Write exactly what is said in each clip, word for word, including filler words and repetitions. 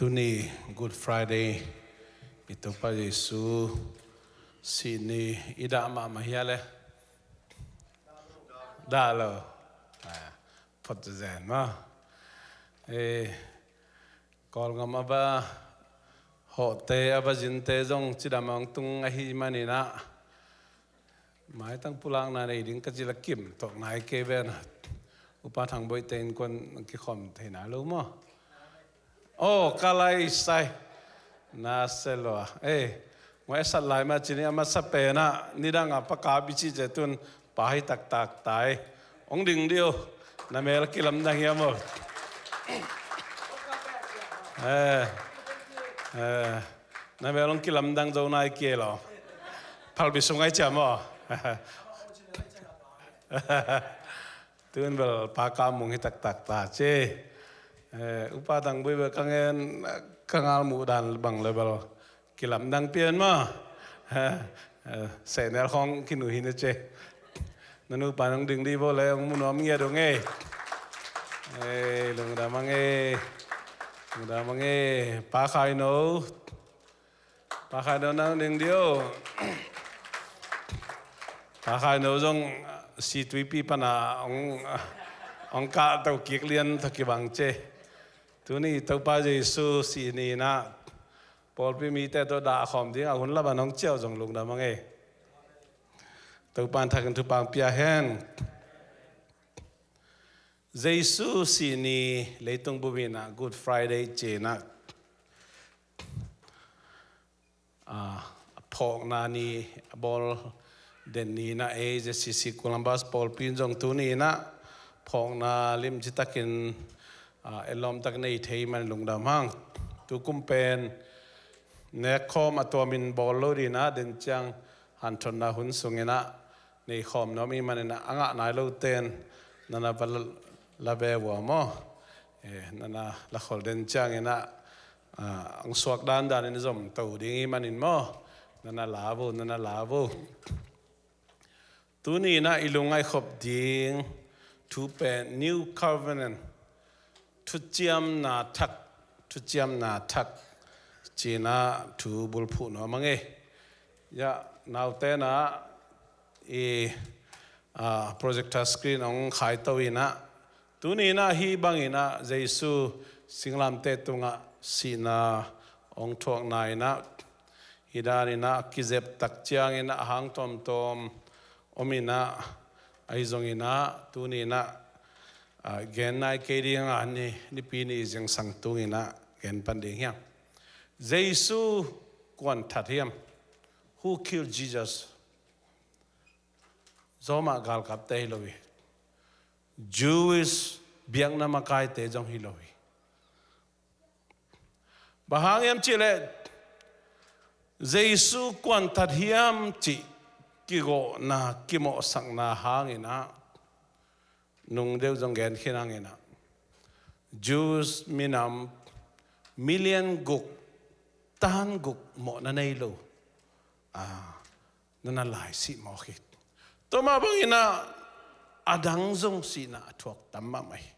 Tuni Good Friday, i Topa Jesu sih ni i dah mahmah hia le? Dah lo. Ah, phot zen maw. Eh, Kawlgam a va hawhte, a va zinte zong cidam a hong tung ahih manin ah, maitang pulakna nei ding ka cih la kim tawh ngai kei ven. Upa Thang Boih te innkuan kikhawm thei nai lo maw? Oh, ka lai sai. Na se lua. Eh, ngoi a sat lai mah ci ni, a masa pen ah nidang a Pa Kap i cih ciang tun pa hi taktak ta ei. Hong ding dih o. Na mel kilamdang hiam o? Eh, eh, na mel hong kilamdang zo nai kei lo. Phalbi sung ai ciam o. Tun bel Pa Kap mung hi taktak ta ci. Eh, Upa Thang Boih bel ka ngen, ka ngal muh dan bang le bel kilamdang pian maw. Eh, eh, sehnel khawng kinui hi na ci. Na nupa nong ding dih bo le hong mu nuam ngiat dong ei. Eh, lungdam a ngei. Lungdam a ngei. Pa Khai No. Pa Khai No nang ding dih o. Pa Khai No zong Situipi pan a hong, hong kahto kik lian tawh kibang ci. Tuni Topa Jesu sih ni-in ah pawlpi mite tawh dah khawm ding a hun lam a nong ciah uh zong lungdam a ngei. Topa in thak in thupha pia hen. Jesu sih ni leitung bup in ah Good Friday ci-in ah, ah, phawkna ni a bawl den ni-in ah, ei Z C C Columbus pawlpi in zong tuni-in ah phawkna limci takin, ah, ellawm tak nei thei man lungdam hang. Tukum pen nekkhawm a tuamin bawl lo ding ah, den ciang hanthotna hun sungin ah nei khawm nuam i hih manin ah, a ngah nai lote in na na va la ve uh a maw? Eh, na na la khol den ciangin ah, ah, hong suak dandan in zom to ding i hih manin maw? Na na la uh, na na la uh. Tuni-in ah i lungngaih khop ding thu pen New Covenant, thuciamna thak, thuciamna thak ci-in ah thu bulphuh nuam a ngei. Ya, naute in ah i, ah, projector screen hong khaito in ah, tuni-in ah hih bangin ah Jesu singlamteh tungah sihna hong thuakna in ah, hih danin ah kizep tak ciangin ah a hang tuamtuam om in ah, ahi zongin ah tuni-in ah, ah, gen nai kei ding a, ni, Nipi ni zingsang tungin ah gen pan ding hiam. Jesu kuan that hiam? Who killed Jesus? Roma galkapte hi lo hi. Jewish biakna makaite zong hi lo hi. Bang hang hiam cih leh Jesu kuan that hiam cih kigawhna, kimawhsakna hangin ah, nung deuh zong gen khin hangin ah, Jews minam million guk, tan guk mawhna nei lo, ah, na na lai sih mawk hi. Tua mah bangin ah a dang zong sihna a thuak tam mahmah hi.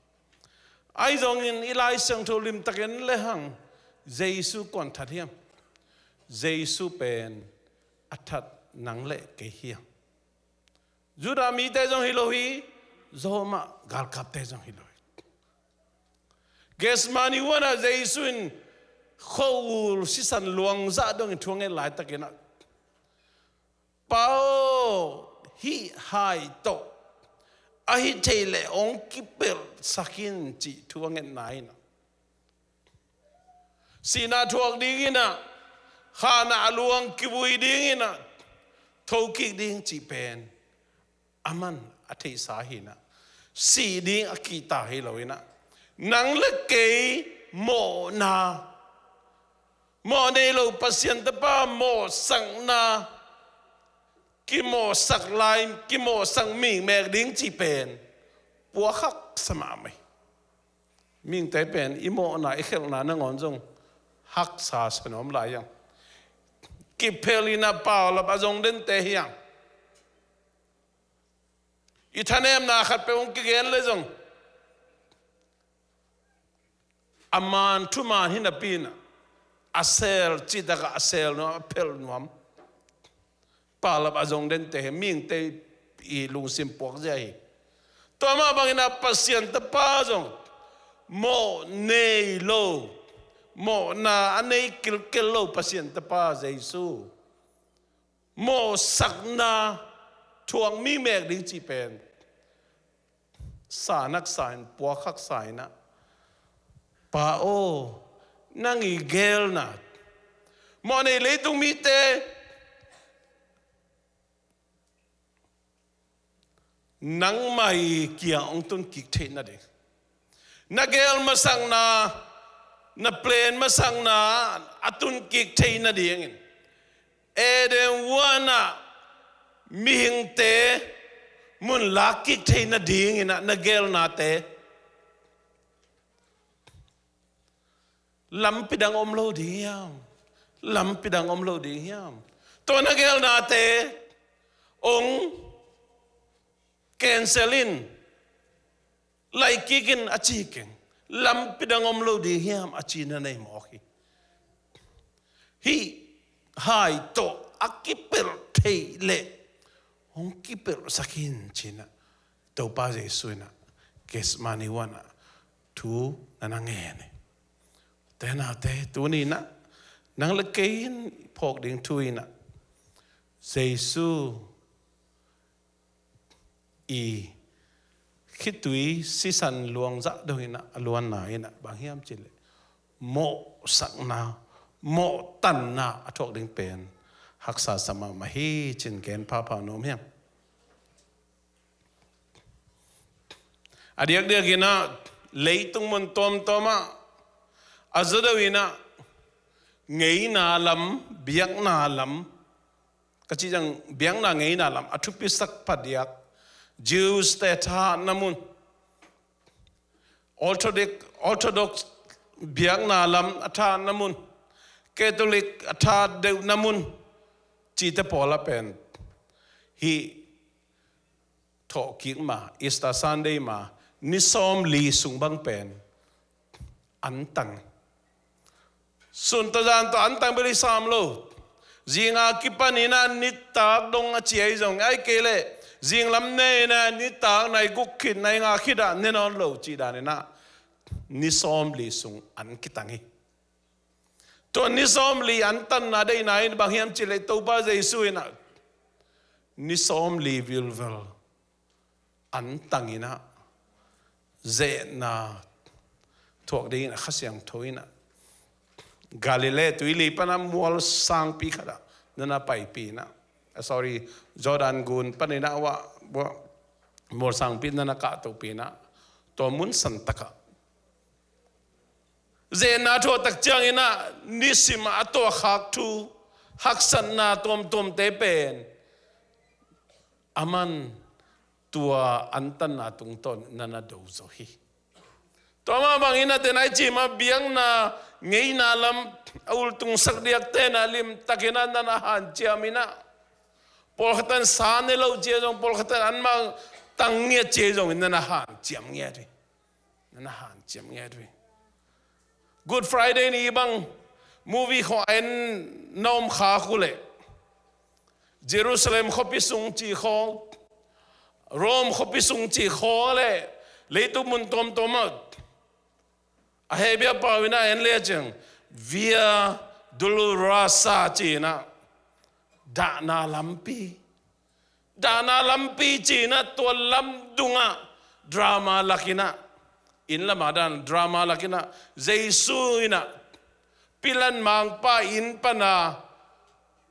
Ahi zongin i Lai Siangtho limtakin le hang Jesu kuan that hiam? Jesu pen a that nang le kei hi hang. Judah mite zong hi lo hi, Roma galkapte zong hi lo hi. Gethsemane huan ah Jesu in khua-ul sisan luangzah dongin thu a nget laitakin ah, Pa aw, hih hai tawh ahi thei leh hong kipelhsak in cih thu a ngetna in ah, sihna thuak dingin ah, khahna a luang kivui dingin ah, thokik ding cih pen aman a theihsa hi in ah, sih ding a kihta hi lo in ah, nang le kei mawhna, mawh nei lo Pasian Tapa mawhsakna, kimawhsak lai, kimawhsak mikmek ding cih pen puak haksa mahmah hi. Mihingte pen i mawhna, i khelhna nangawn zong haksa sa nuam lai hi hang. Kiphelh in ah paulap a zong dente hi hang. I thanemna khat peuh hong kigen le zong, a man thuman hi napi-in ah a sel, cihtakah a sel nuam, a phelh nuam. Paulap a zong dente hi, mihingte i lungsim puak zia hi. Tua mah bangin ah Pasian Tapa zong mawh nei lo, mawhna a nei kilkel lo Pasian Tapa Jesu, mawhsakna thuak mi mek ding cih pen sa naksa in, puak haksa in ah, Pa aw, nang i geelna, mawh nei leitung mite nangmah i kiang hong tun kik theih nading, na geel masakna, na plan masakna a tun kik theih nadingin, Eden huan ah mihingte mun lak kik theih nadingin ah na geelnate lampi dang om lo ding hiam? Lampi dang om lo ding hiam? Tua na geelnate hong cancel in, laih kik in a ci keng. Lampi dang om lo ding hiam a ci na nei mawk hi. Hih hai tawh a kipelh theih leh hong kipelhsak in ci-in ah Topa Jesu in ah Gethsemane huan ah thu na na ngen hi. Te naute, tuni-in ah nang le kei in phawk ding thu in ah Jesu i khitui sisan luangzah dongin ah a luanna in ah bang hiam cih leh mawhsakna, mawhtanna a thuak ding pen haksa sa mahmah hi ci-in gen phapha nuam hiam? A diakdiakin ah leitung mun tuamtuam ah a zaw deuhin ah ngeina lam, biakna lam, ka cih ciang biakna ngeina lam a thupisak phadiak Jews te a thahatna mun, Orthodox, Orthodox biakna lam a thahatna mun, Catholic a thahat deuhna mun cihte pawl ah pen hih thawhkik ma, Easter Sunday ma, ni sawmli sung bang pen an tang. Sun tawh zan tawh an tang bel i sam lo. Zinga kipanin ah nitak dong a ci ahi zong, ahih kei leh zinglam ne-in ah nitak nai guk khit, nai nga khit ah ne nawn lo cih danin ah ni sawmli sung an kitang hi. Tua ni sawmli an tanna deihna in bang hiam cih leh Topa Jesu in ah ni sawmli vilvel an tangin ah zehna thuak dingin ah Kha Siangtho in ah Galilee tuili pan ah mual sangpi khat ah na na paipih in ah, ah, sorry, Jordan gun panin ah wah, wah, mual sangpi na na kahtohpih in ah tua mun santak ah zehna thuak tak ciangin ah nisim ah a tuahkhak thu, haksatna tuamtuamte pen aman tua an tanna tungtawn na na do zo hi. Tua mah bangin ah te nai cih mah biakna ngeina lam a ultungsak diakte na limtakin ah na na hanciam in ah, pawlkhat in sa ne lo ci ahi zong, pawlkhat in anmah tang ngiat ci ahi zongin na na hanciam ngiat hi. Na na hanciam ngiat uh hi. Good Friday ni bang movie khawng a en na om khak uh leh, Jerusalem khuapi sung cih khawng, Rome khuapi sung cih khawng leh leitung mun tuamtuam ah a Hebrew pau in ah en le ciang Via Dolorosa ci-in ah dahna lampi, dahna lampi ci-in ah tua lam dungah drama lakin ah, inn lamah dan drama lakin ah Jesu in ah Pilat mangpa inn pana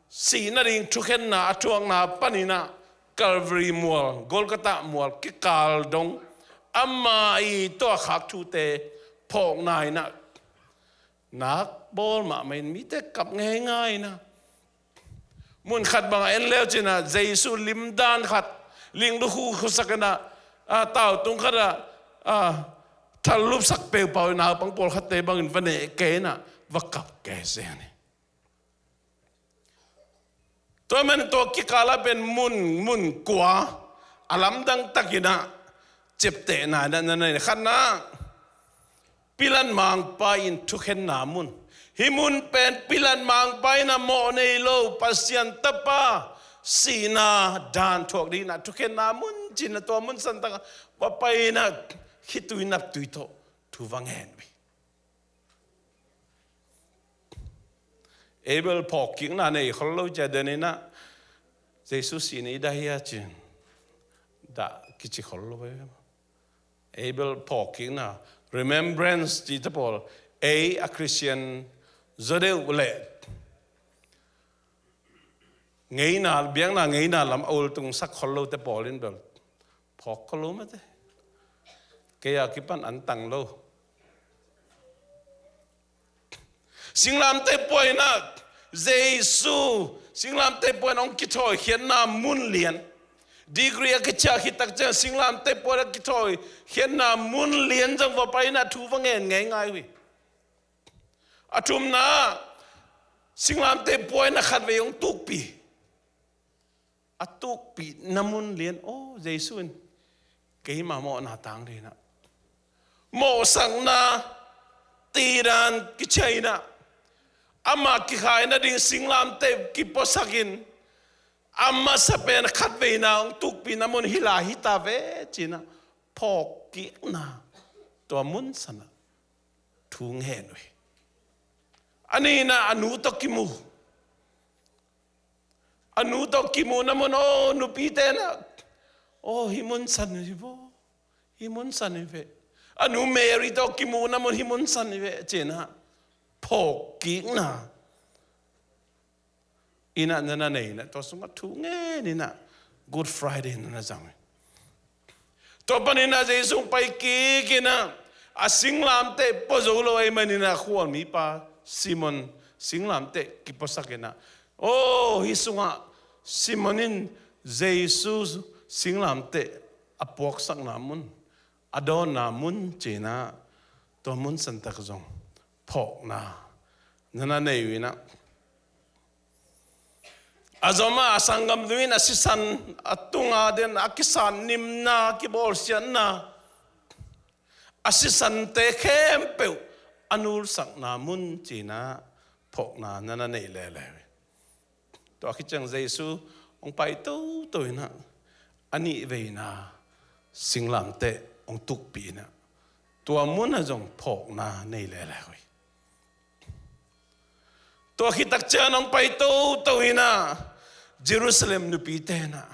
sih nading thukhenna a thuakna panin ah Calvary mual, Golgotha mual kikal dong ama i tuahkhak thute phawkna in ah nak bawl mahmah in mite kap ngeingai in ah, mun khat bang a en le uh cin ah Jesu limdan khat ling lukhu khusak in ah, a, tautung khat ah, a, thal lupsak peupau in naupang pawlkhatte bangin va neh kei in ah va kap kei zen hi. Tua man tua kikal ah pen mun, mun kua a lamdang takin ah ciaptehna na na nei, khatna Pilat mangpa in thukhenna mun. Hih mun pen Pilat mangpa in a mawh nei lo Pasian Tapa sihna dan thuak dingin a thukhenna mun ci-in a tua mun santak ah va pai-in a khitui naptui tawh thu va ngen uh hi. Abel phawkkikna nei khol lo ci-a den in a Jesu sihna i dah hia ci-in dah kici khol lo hi. Abel phawkkikna, remembrance cihte pawl, ei a Christian zaw deuh le ngeina, biakna ngeina lam a ultungsak khol lote pawl in bel phawk khol lo mate. Kei a kipan an tang lo. Singlamteh pua in a Jesu, singlamteh pua in a hong kithawikhiatna mun lian. Degree a kiciah khit tak ciang singlamteh pua in a kithawikhiatna mun lian zong va pai in a thu va ngen ngeingai uh hi. A thumna, singlamteh pua in a khatvei hong tukpih. A tukpihna mun lian, aw, Jesu in keima mawhna tang dingin a mawhsakna tidan kiciah in a, ama kikhaina ding singlamteh kipuasak in, a masa pen khatveina hong tukpihna mun hi lai hi ta ve ci-in a phawkkikna tua mun sanah thu ngen uh hi. A nihna, a nu tawh kimu. A nu tawh kimuhna mun, aw, nupite in a, aw, hih mun san hi vo, hih mun san hi ve. A nu Mary tawh kimuhna mun, hih mun san hi ve ci-in a phawkkikna in a na na nei in a, tua sungah thu ngen in a Good Friday na na zang hi. Tua panin a Jesu hong pai kik in a, a singlamteh pua zo lo ahih manin a khualmipa Simon singlamteh kipuasak in a, aw, hih sungah Simon in Jesu singlamteh a puaksakna mun, a dawnna mun ci-in a tua mun santak zong phawkna na na nei uh in a, a zom a, a sanggamnu in a sisan, a tunga den a kisatnimna, kibawlsiatna, a sisante khempeuh a nulsakna mun ci-in a phawkna na na nei lele uh hi. Tua khit ciang Jesu hong pai toto in a, a nihveina singlamteh hong tukpih in a, tua mun ah zong phawkna nei lele uh hi. Tua khit tak ciang hong pai toto in a, Jerusalem nupite in a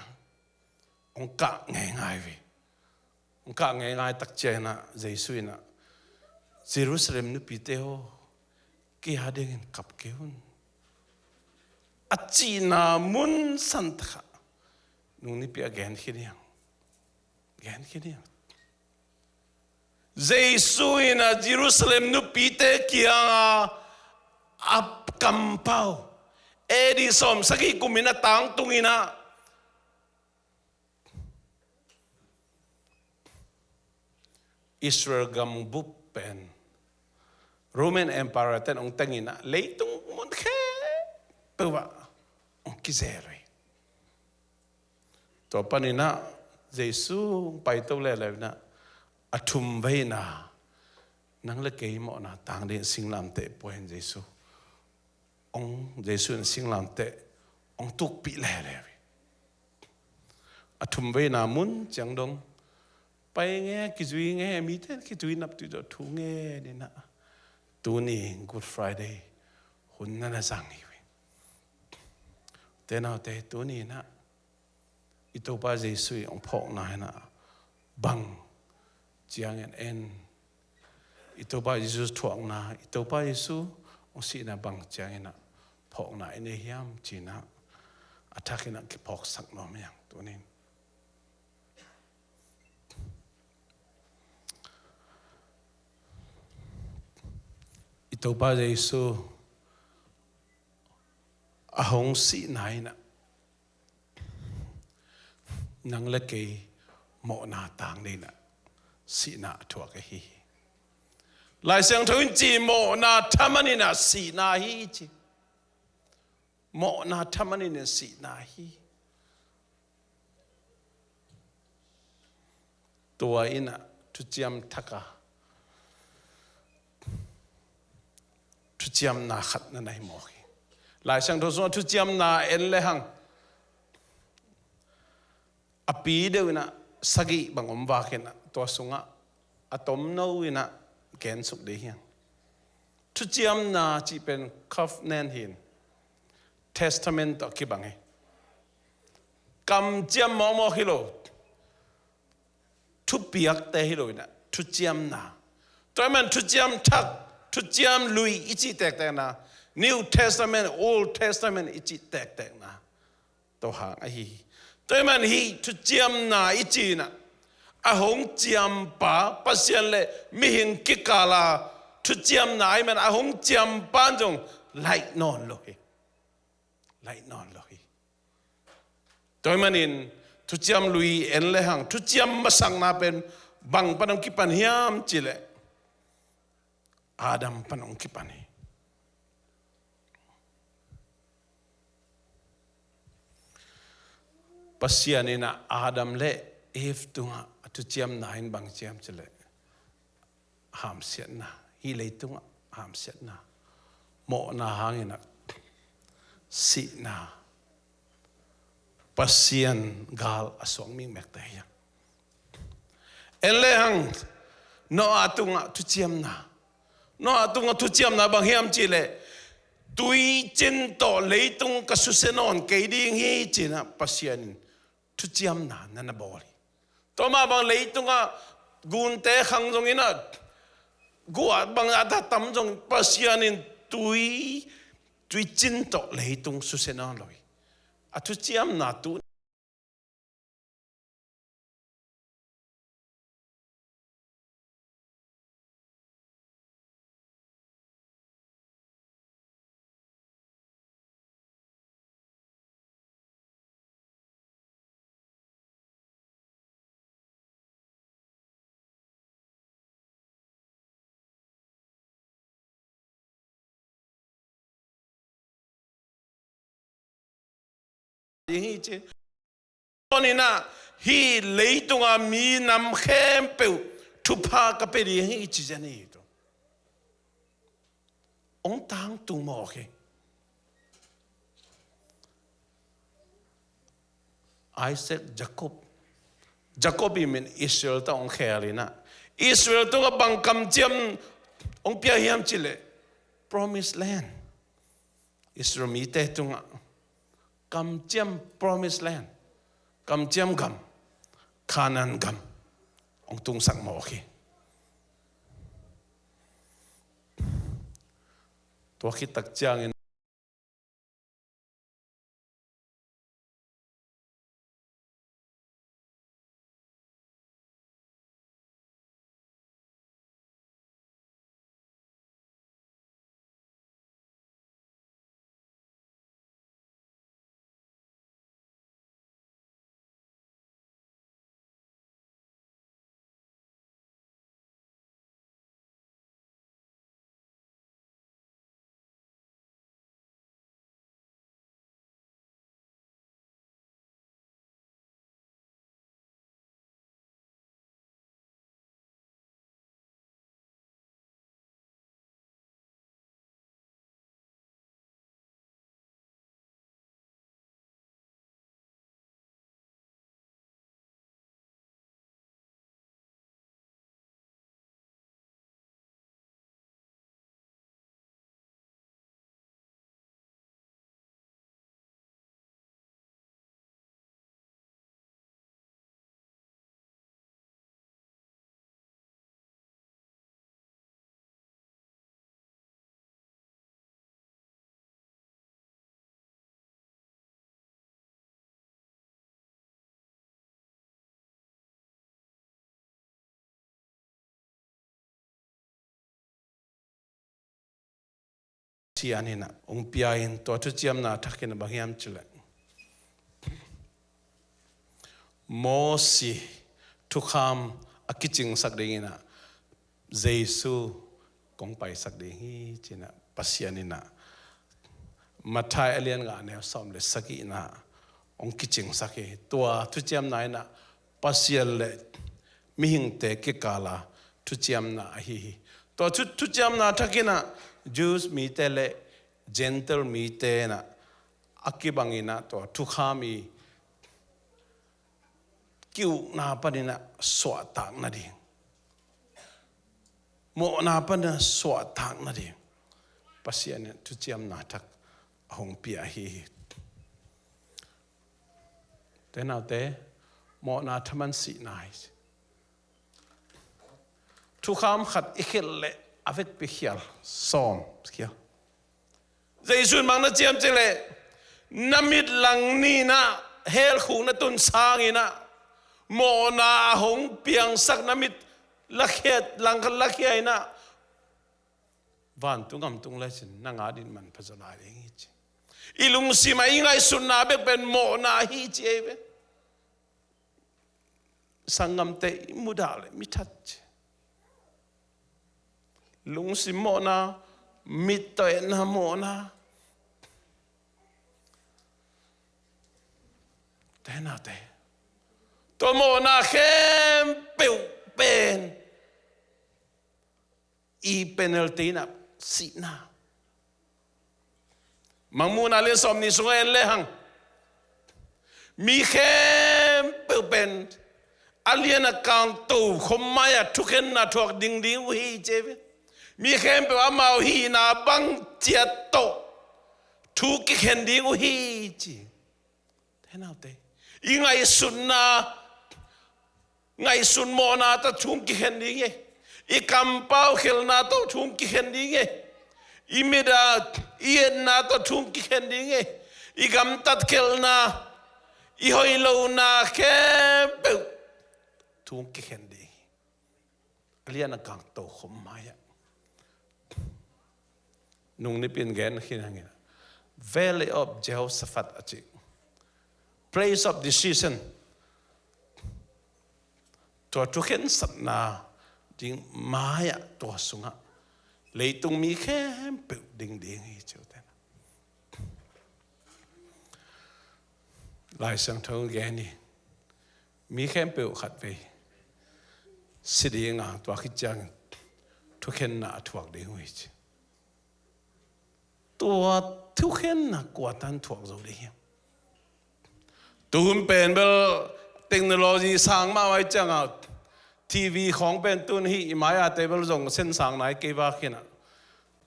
hong kah ngeingai uh hi. Hong kah ngeingai tak ciang in a Jesu in a, Jerusalem nupite aw, kei a dingin kap kei un, a cihna mun santak ah nung nipi a genkhia ding, genkhia ding. Jesu in a Jerusalem nupite kiangah a kampau, A D sawmsagih kum in a tangtung in a, Israel gambup pen Roman Emperor ten hong teng in a, leitung mun khempeuh ah hong kizel uh hi. Tua panin a Jesu hong paito lele uh in a, a thumveina, nang le kei mawhna tang dingin singlamteh pua in Jesu hong, Jesu in singlamteh hong tukpih lele uh hi. A thumveina mun ciang dong pai nge, kizui nge, mite in kizui naptui tawh thu ngen in a, tuni Good Friday hun na na zang hi uh hi. Te naute, tuni in a i Topa Jesu i hong phawkna in a bang ciangin en, i Topa Jesu thuakna, i Topa Jesu hong sihna bang ciangin a phawkna i nei hiam ci-in a, a thak in a kiphawksak nuam hi hang tuni in. I Topa Jesu a hong sihna in a, nang le kei mawhna tang dingin a sihna a thuak ahi hi. Lai Siangtho in ci, mawhna thaman in a sihna hi ci. Mawhna thaman in a sihna hi. Tua in a thuciam thak a Thuciamna khat na na hi mawk hi. Lai Siangtho sungah thuciamna en le hang a pi deuh in ah sagih bang om vak in ah tua sungah a tomno in ah gensuk ding hi hang. Thuciamna cih pen covenant hi in, testament tawh kibang hi. Kamciam mawkmawk hi lo, thupiakte hi lo in ah thuciamna. Tua ahih man thuciam thak, thuciam lui i cih tektekna, New Testament, Old Testament i cih tektekna, tua hang ahi hi. Tua ahih man hih thuciamna i cih in ah a hong ciampa, Pasian le mihing kikal a thuciamna ahih man a hong ciampa in zong laih nawn lo hi. Laih nawn lo hi. Tua ahih manin thuciam lui en le hang thuciam masakna pen bang pan hong kipan hiam cih leh Adam pan hong kipan hi. Pasian in ah Adam le Eve tungah a thuciamna in bang ci hiam cih leh hamsiatna, hih leitungah hamsiatna, mawhna hang in ah sihna, Pasian gal a suak mikmekte hi hang. En le hang Noah tungah thuciamna, Noah tungah thuciamna bang hiam cih leh, tuicin tawh leitung ka susia nawn kei ding hi ci in ah Pasian in thuciamna na na bawl hi. Tua mah bang leitungah gunte khang zongin ah, guah bang a tam zong Pasian in tui, tuicin tawh leitung susia nawn lo hi. A thuciamna tu ding hi ci. Tua in ah hih leitunga minam khempeuh thupha ka pia ding hi ci zen hi tu. Hong tangtung mawk hi. Isaac, Jacob. Jacob i min Israel tawh hong khel in ah, Israel tungah bang kamciam hong pia hiam cih leh, Promised Land. Israel mite tungah kamciam, Promised Land, kamciam gam, Canaan gam hong tungsak mawk hi. Tua khit tak ciangin Pasian in ah hong pia in, tua thuciamna thak in ah bang hiam cih leh, Mosi thukham a kicingsak dingin ah Jesu kong paisak ding hi ci-in ah Pasian in ah Matthai a lian nga a neu sawm le sagihna hong kicingsak hi. Tua thuciamna in ah Pasian le mihingte kikal a thuciamna ahi hi. Tua thu, thuciamna thak in ah Jews mite le Gentile mite in ah a kibang in ah tua thukham i ki-ukna panin ah suahtak nading, mawhna panin ah suahtak nading Pasian in thuciamna thak a hong pia hi. Te naute, mawhna thaman sihna hi. Thukham khat i khelh leh a vekpi khial sawm khial. Jesuh in bang na ci hiam cih leh, na mit lang nih in ah hell khuk na tun sangin ah mawhna a hong piangsak na mit lakhia, langkhat lakhia in ah vantung gam tung lecin nang adingin manpha zaw lai ding hi ci. I lungsim ah i ngaihsutna bek pen mawhna hi ci ei ve. Sanggamte, i mudah leh mi that ci. Lungsim mawhna, mittawh etna mawhna. Te naute, tua mawhna khempeuh pen i penalty in ah sihna. Mangmuhna lian sawmnih sungah en lehang, mi khempeuh pen a lian a kang tokhom mai-ah thukhenna thuak ding ding uh hi ci ei ve. Mi khempeuh amau hihna bang ciat tawh thu kikhen ding uh hi ci. Te naute, i ngaihsutna, ngaihsun mawhna tawh thu kikhen ding hi. I kampau khelhna tawh thu kikhen ding hi. I mit a i etna tawh thu kikhen ding hi. I gamtat khelhna, i hoih lohna khempeuh thu kikhen ding hi. A lian a kang tokhom mai-ah. Nung nipi in gen khin hang in ah, Valley of Jehoshaphat a ci. Place of decision. Tua thukhensatna ding mai-ah, tua sungah leitung mi khempeuh ding ding hi ci uh te. Lai Siangtho gen hi. Mi khempeuh khatvei si ding a, tua khit ciangin thukhenna a thuak ding uh hi ci. Tua thukhenna kua tan thuak zo ding hiam? Tuhun pen bel technology sang mahmah ciangin TV khawng pen tun hih i mai-a te bel zong sensang nai kei vak hi in ah.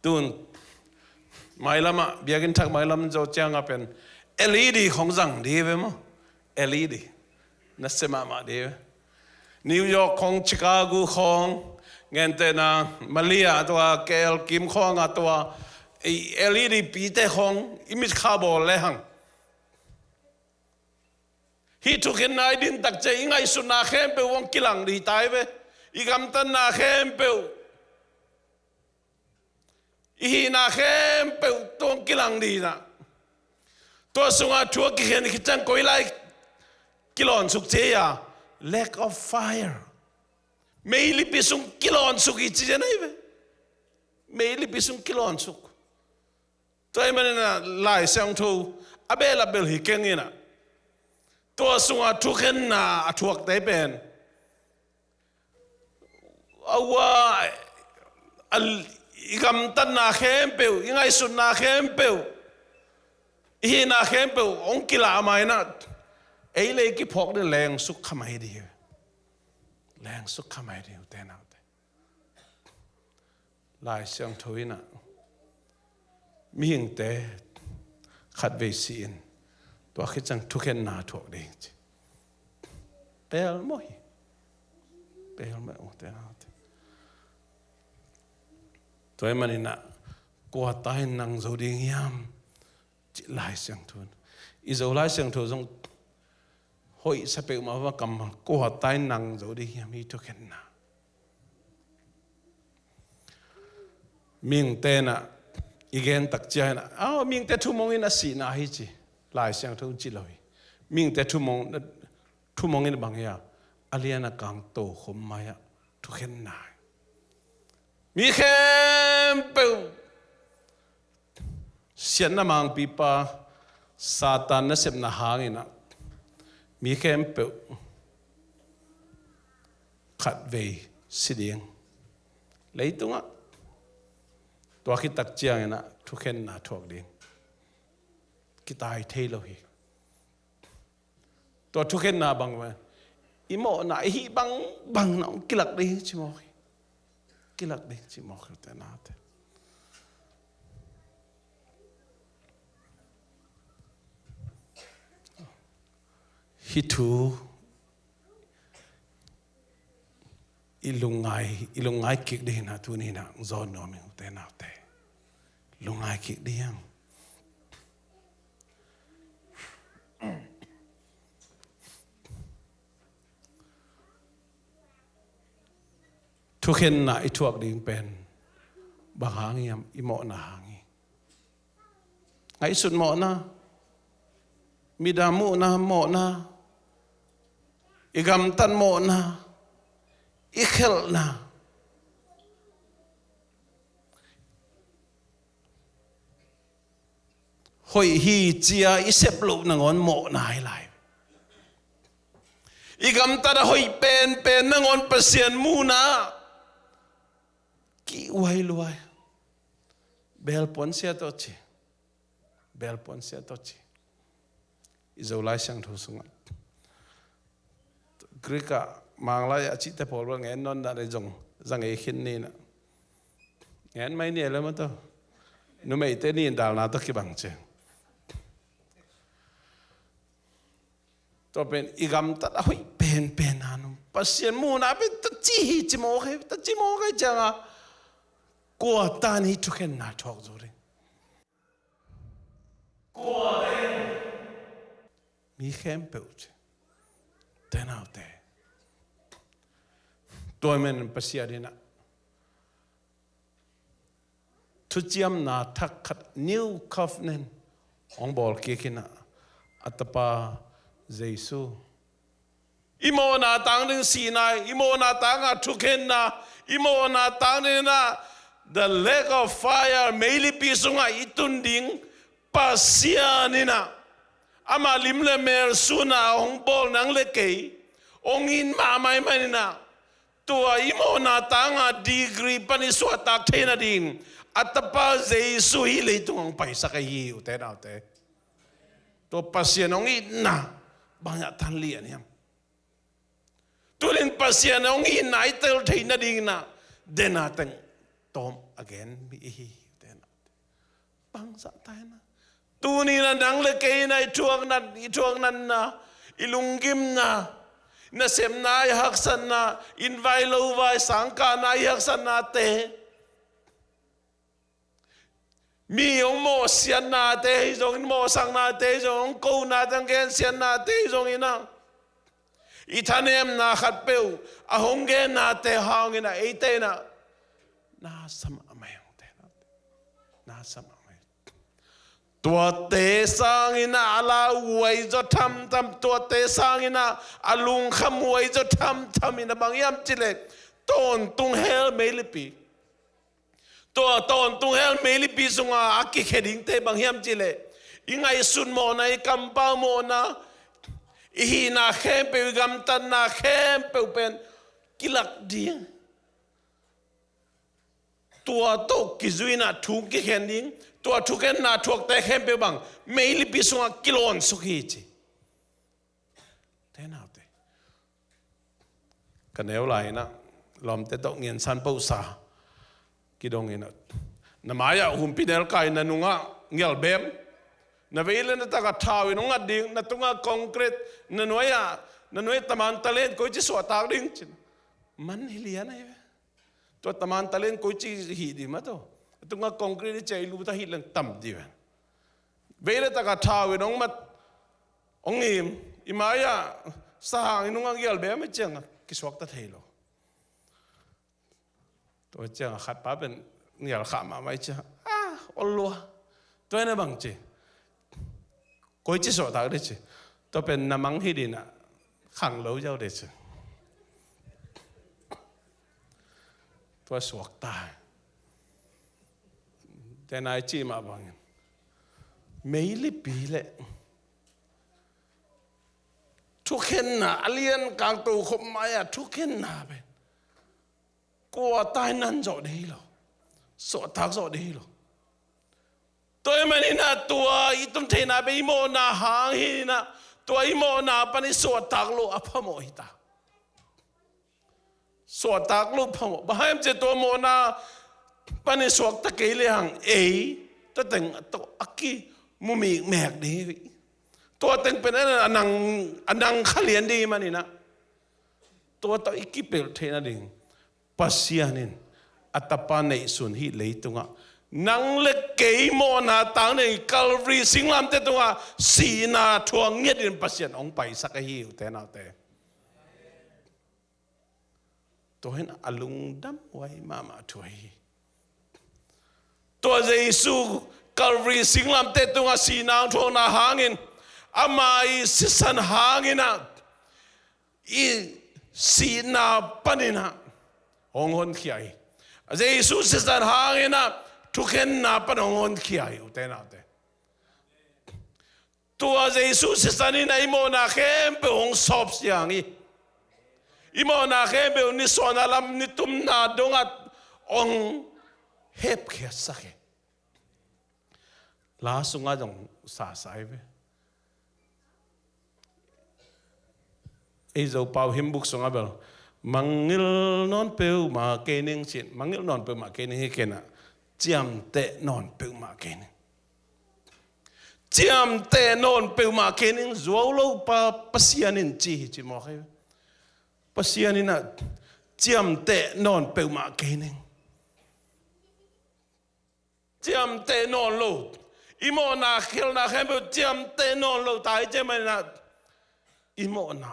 Tun mailam ah, biakinn thak mailam zo ciangin pen LED khawng zang ding ve maw. LED. Nasia mahmah ding ve. New York khawng, Chicago khawng, gentehna Malaysia tua, KL kim khawng a tua, i LED pite khawng i mitkha bawl lehang, hih thukhenna i din tak ciang i ngaihsutna khempeuh hong kilang ding hi ta ve. I gamtatna khempeuh, i hihna khempeuh tua hong kilang ding hi in ah. Tua sungah thu a kikhen khit ciang koi lai kilawn suk ci hiam? Lake of fire. Meilipi sung kilawn suk hi ci zen ahi ve. Meilipi sung kilawn suk. Tua ahih manin ah Lai Siangtho a bel a bel hi keng in ah, tua sungah thukhenna a thuakte pen a ua, a, i gamtatna khempeuh, i ngaihsutna khempeuh, i hihna khempeuh hong kilah mai in ah, ei le ei kiphawk ding lengsuk kha mai ding hi. Lengsuk kha mai ding hi uh te naute. Lai Siangtho in ah mihingte khatvei si in, tua khit ciang thukhenna thuak ding ci. Pelmawh hi. Pelmawh uh te naute. Tua ahih manin ah kua ta in nang zo ding hiam? Ci Lai Siangtho in. I Zo Lai Siangtho zong hoih sa peuhmah va kammal, kua ta in nang zo ding hiam hih thukhenna? Mihingte in ah i gen tak ciangin ah, au, mihingte thumong in a sihna hi ci. Lai Siangtho in ci lo hi. Mihingte thumong, thumong in bang hiam? A lian a kang tokhom mai-ah thukhenna hi. Mi khempeuh siatna mangpipa Satan nasepna hangin ah mi khempeuh khatvei si ding. Leitungah Tua khit tak ciangin ah thukhenna thuak ding kitai thei lo hi. Tua thukhenna bang ve, i mawhna i hih bangbang na hong kilak ding hi ci mawk hi. Kilak ding hi ci mawk hi, ute naute. Hih thu i lungngai, i lungngai kik ding hi na, tuni in ah zawn nuam ing, ute naute. Lungngai kik ding hi hang. Thukhenna i thuak ding pen bang hang hiam? I mawhna hang hi. Ngaihsut mawhna, midang muhna mawhna, i gamtat mawhna, i khelhna, hoih hi ci-a i sep loh nangawn mawhna hi lai. I gamtat a hoih penpen nangawn Pasian muhna kihhuai luai. Belpuan sia tawh ci. Belpuan sia tawh ci. I Zolai Siangtho sungah, Greek ah, Manglai ah a cihte pawl bel ngen nawn dan, ei zong za ngei khin ni in ah. Ngen mai ni e le maw, tua numeite ni in dalna tawh kibang ci. Tua pen i gamtat a hoih penpen a nung Pasian muhna pen taci hi ci mawk hi, taci mawk hi ciangin kua tan hih thukhenna thuak zo ding? Kua tan? Mi khempeuh ci, ute naute. Tua manin Pasian in ah thuciamna thak khat, New Covenant, hong bawl kik in ah, a Tapa Jesu. I mawhna tang ding sihna, i mawhna tangah thukhenna, i mawhna tang ding in ah the lake of fire, meilipi sungah i tun ding Pasian in ah, amah lim le mel sun a hong bawl nang le kei hong it mahmah ahih manin ah, tua i mawhna tangah degree pan i suahtak theih nading a Tapa Jesu hih leitung hong paisak ahi hi, ute naute. Tua Pasian hong itna bang hiah tan lian hiam? Tunin Pasian hong itna i tel theih nading in ah, dena teng tawm a gen mi i hi, ute naute. Bangzah ta hi na. Tuni in ah nang le kei in ah i thuaknat, i thuaknatna, i lunggimna, nasepna, i haksatna, inn vai lo vai, sangkahna, i haksatnate, mi hong mawhsiatnate hi zongin, mawhsaknate hi zongin, hong konate, hong gensiatnate hi zongin ah, i thanemna khatpeuh a hong gennate hangin ah eite in ah na sa mahmah hi, ute naute. Na sa mahmah hi. Tuate sangin ah a lauhuai zaw thamtham, tuate sangin ah a lungkhamhuai zaw thamtham in ah bang hiam cih leh, tawntung hell meilipi. Tua tawntung hell meilipi sungah a kikhia dingte bang hiam cih leh, i ngaihsut mawhna, i kampau mawhna, i hihna khempeuh, i gamtatna khempeuh pen kilak ding. Tua tawh kizui in ah thu kikhen ding, tua thukhenna thuakte khempeuh bang meilipi sungah kilawn suk hi ci. Ute naute. Ka neu lai in ah lawmte tawh ngiansan pohsa kidong in ah, na mai-ah humpinelkai, na nungah ngialbem, na vei le na tak ah thau in hong at ding, na tungah concrete, na nuai-ah, na nuai-ah taman talent koici suahtak ding ci-in. Man hi lian ahi ve. Tua taman talent koici hih ding maw, tua a tungah concrete i ciah i lut a hih leng tam ding ve. Vei le tak ah thau in hong mat, hong im, i mai-ah sahang i nungah ngialbem ahih ciangah kisuakta thei lo. Tua ciangah khatpa pen ngial khah mahmah ahih ciangah, ah, ol lua. Tua in ah bang ci, koici suahtak ding ci. Tua pen na mang hi ding in ah khanglo ziau ding ci. Tua suakta hi. Tua in ah i cih mah bangin meilipi le thukhenna, a lian kang tokhop mai-ah thukhenna pen kua tan in nan zawh ding hi lo. suahtak zawh ding hi lo. Tua ahih manin ah tua i tun theihna pen i mawhna hang hi-in ah, tua i mawhna pan i suahtak loh a phamawh hi ta. Suahtak loh phamawh. Bang hang hiam cih leh tua mawhna pan i suakta kei le hang ei, tua teng a tawh a kimu mikmek ding hi. Tua teng pen a nang, a nang kha lian ding ahih manin ah, tua tawh i kipelh theih nading Pasian in a Tapa neihsun hih leitungah nang le kei mawhna tang ding Calvary singlamteh tungah sihna thuak ngiatin Pasian hong paisak ahi hi, ute naute. Tua hi-in a lungdam huai mahmah thu ahi hi. Tua Jesu Calvary singlamteh tungah sihna hong thuakna hangin, ama i sisan hangin ah, i sihna panin ah hong honkhia hi. Jesu sisan hangin ah thukhenna pan hong honkhia hi, ute naute. Tua Jesu sisan in ah i mawhna khempeuh hong sawp siang hi. I mawhna khempeuh nisuahna lam, nitumna dongah hong hepkhiatsak hi. La sungah zong sasa hi ve. Ei Zopau hymn book sungah bel, mangngilh nawn peuhmah kei ning ci-in, mangngilh nawn peuhmah kei ning hi kei-in ah, ciamteh nawn peuhmah kei ning. Ciamteh nawn peuhmah kei ning, zuau lo pa Pasian in ci hi, ci mawk hi. Pasian in ah ciamteh nawn peuhmah kei ning. Ciamteh nawn lo. I mawhna khelhna khempeuh ciamteh nawn lo ta hi, ciamteh nawn lo ta hi, i mawhna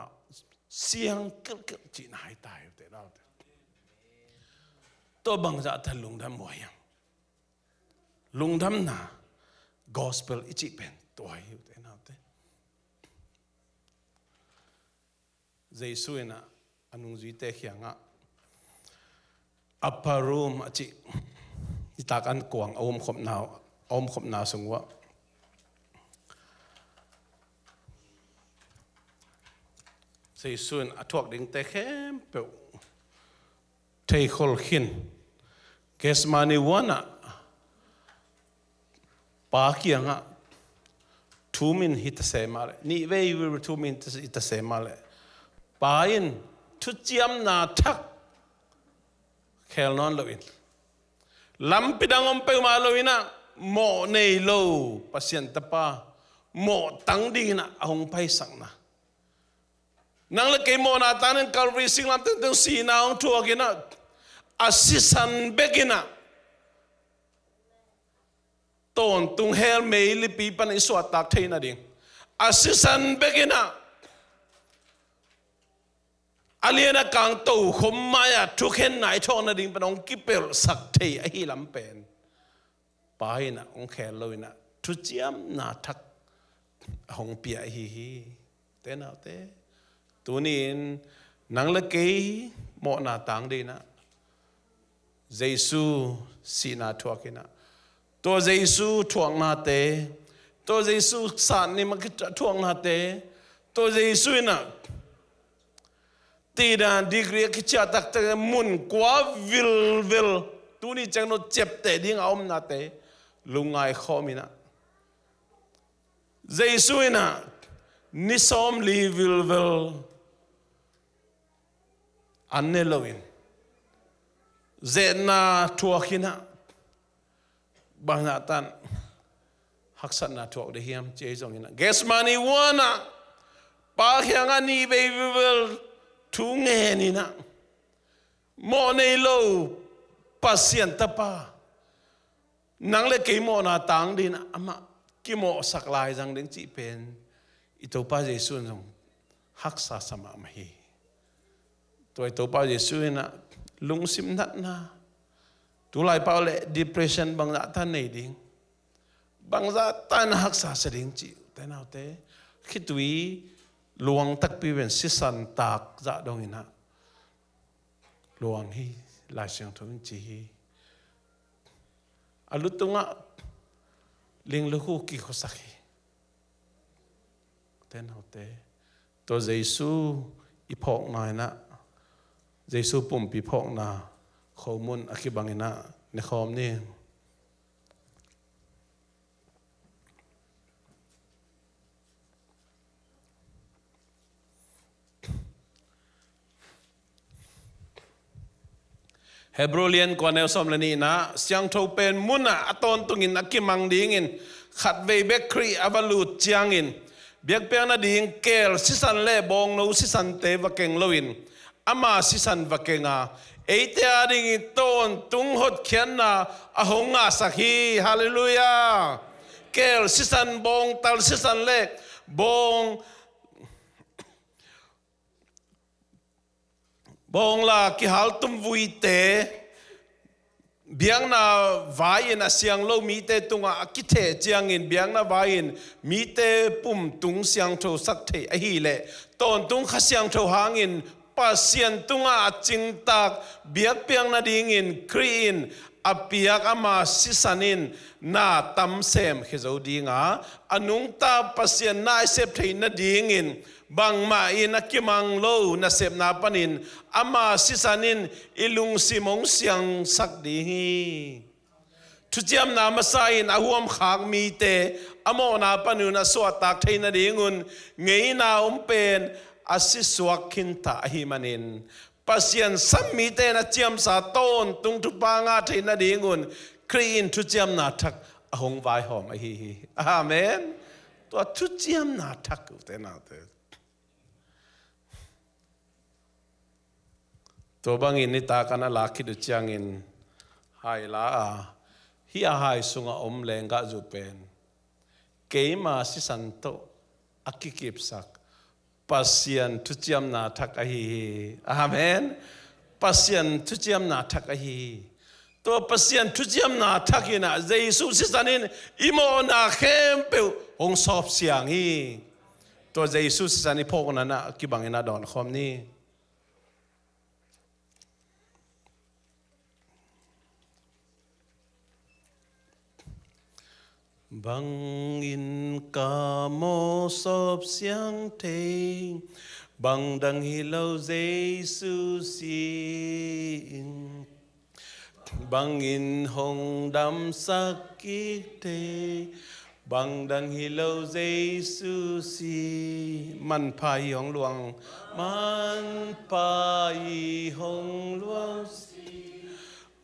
siang kelhkelh cihna hi ta hi, ute naute. Tua bangzah tan lungdam huai hiam? Lungdamna gospel i cih pen tua hi, ute naute. Jesu in ah a nungzuite kiangah upper room a cih, nitak an kuang a omkhopna, a omkhopna sung uah Jesu in a thuak dingte khempeuh theikhol khin, Gethsemane huan ah Pa kiangah thu min hi ta se mah leh, nihvei vilvil thu min hi ta se mah leh, Pa in thuciamna thak khel nawn loin, lampi dang om peuhmah loin ah, mawh nei lo Pasian Tapa mawh tang dingin ah a hong paisakna, nang le kei mawhna tang dingin Calvary singlamteh tung sihna hong thuakin ah, a sisan bekin ah tawntung hell meilipi pan i suahtak theih nading, a sisan bekin ah a lian a kang tokhom mai-ah thukhenna i thuak nading pan hong kipelhsak thei ahi lam pen Pa in ah hong khel loin ah, thuciamna thak a hong pia ahi hi. Ute naute, tuni-in nang le kei mawhna tang dingin ah Jesu sihna thuakin ah, tua Jesu thuaknate, tua Jesu satnim a thuaknate, tua Jesu in ah tidan degree a kiciah taktak mun kua vilvel, tuni ciang no ciapteh ding a omnate lungngai khawmin ah, Jesu in ah ni sawmli vilvel an ne loin, zetna thuakin ah, bangzah tan haksatna thuak ding hiam ci ahi zongin ah, Gethsemane huan ah Pa kiangah nihvei vilvel thu ngenin ah, mawh nei lo Pasian Tapa, nang le kei mawhna tang dingin ah amah kimawhsak lai zang ding cih pen i Topa Jesu in zong haksa sa mahmah hi. Tua i Topa Jesu in ah lungsim natna, tulai pau le depression bangzah tan nei ding, bangzah tan haksa sa ding cih, ute naute, khitui luang takpi pen sisan tak zah dongin ah luang hi, Lai Siangtho in ci hi. A lu tungah linglukhu kikhuasak hi. Ute naute, tua Jesu i phawkna in ah, Jesu pumpi phawkna khomun a kibangin ah, Ne khawm ni. Hebrew lian kua neu sawm le nihna, siangtho pen munah a tawntungin a kimang dingin khatvei bek Khrih a va lut ciangin biakpiakna ding keel sisan le bawngno sisante va keng loin ama sisan va keng a, eite adingin tawntung hotkhiatna a hong ngahsak hi. Halleluiah. Keel sisan, bawngtal sisan le bawng bawngla kihaltum vuite biakna vai-in a siang lo mite tungah a kitheh ciangin biakna vai-in mite pumtung siangthosak theih ahileh tawntung Kha Siangtho hangin Pasian tungah a cingtak biakpiakna dingin Khrih in a piak ama sisan in na tam semkhia zo dinga, a nungta Pasian na i sep theih nadingin bangmah in a kimang lo nasepna panin ama sisan in i lungsim hong siangsak ding hi. Thuciamna masa in a huamkhak mite a mawhna panin a suahtak thei nadingun ngeina om pen a sisuak khinta ahih manin Pasian sam mite in a ciamsa tawntung thupha ngah thei nadingun Khrih in thuciamna thak a hong vaihawm ahi hi. Amen. Tua thuciamna thak ute naute. Tua bangin nitak a na lak khit uh ciangin hai la a, hih a hai sungah om lenggahzu pen keima sisan tawh a kikipsak Pasian thuciamna thak ahi hi. Amen. Pasian thuciamna thak ahi hi. Tua Pasian thuciamna thak in ah Jesu sisan in i mawhna khempeuh hong sawpsiang hi. Tua Jesu sisan i phawkna ah kibangin a dawnkhawm ni. Bangin ka mawh sawpsiang thei, bangdang hi lo Jesu si in. Bangin hong damsak kik thei, bangdang hi lo Jesu si. Manpha hi hong luang, manpha hi hong luang si.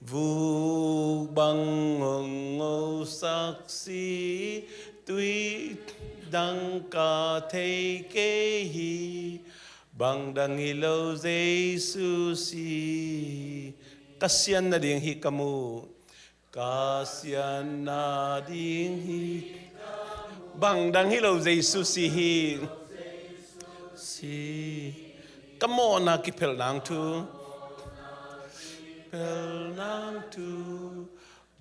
Vuk bang hong ngosak si, tui dang ka thei kei hi. Bangdang hi lo Jesu si. Ka sian nading hi ka muh. Ka sian nading hi. Bangdang hi lo Jesu si hi. Si. Ka mawhna kiphel nang thu. Phel nang thu.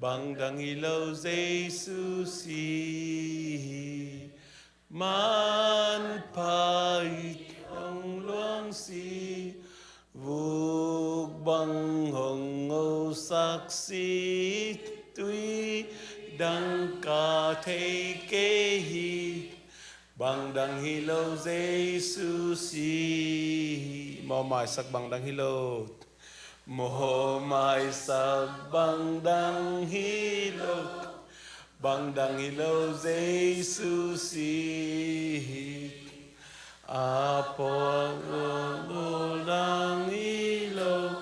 Bangdang hi lo Jesu si hi. Manpha hi hong luang si, vuk bang hong ngosak si, tui dang ka thei kei hi, bangdang hi lo Jesu si. Mawhmaisak bangdang hi lo. Mawhmaisak bangdang hi lo, bangdang hi lo Jesu si hi. A pawlpawlna hi lo,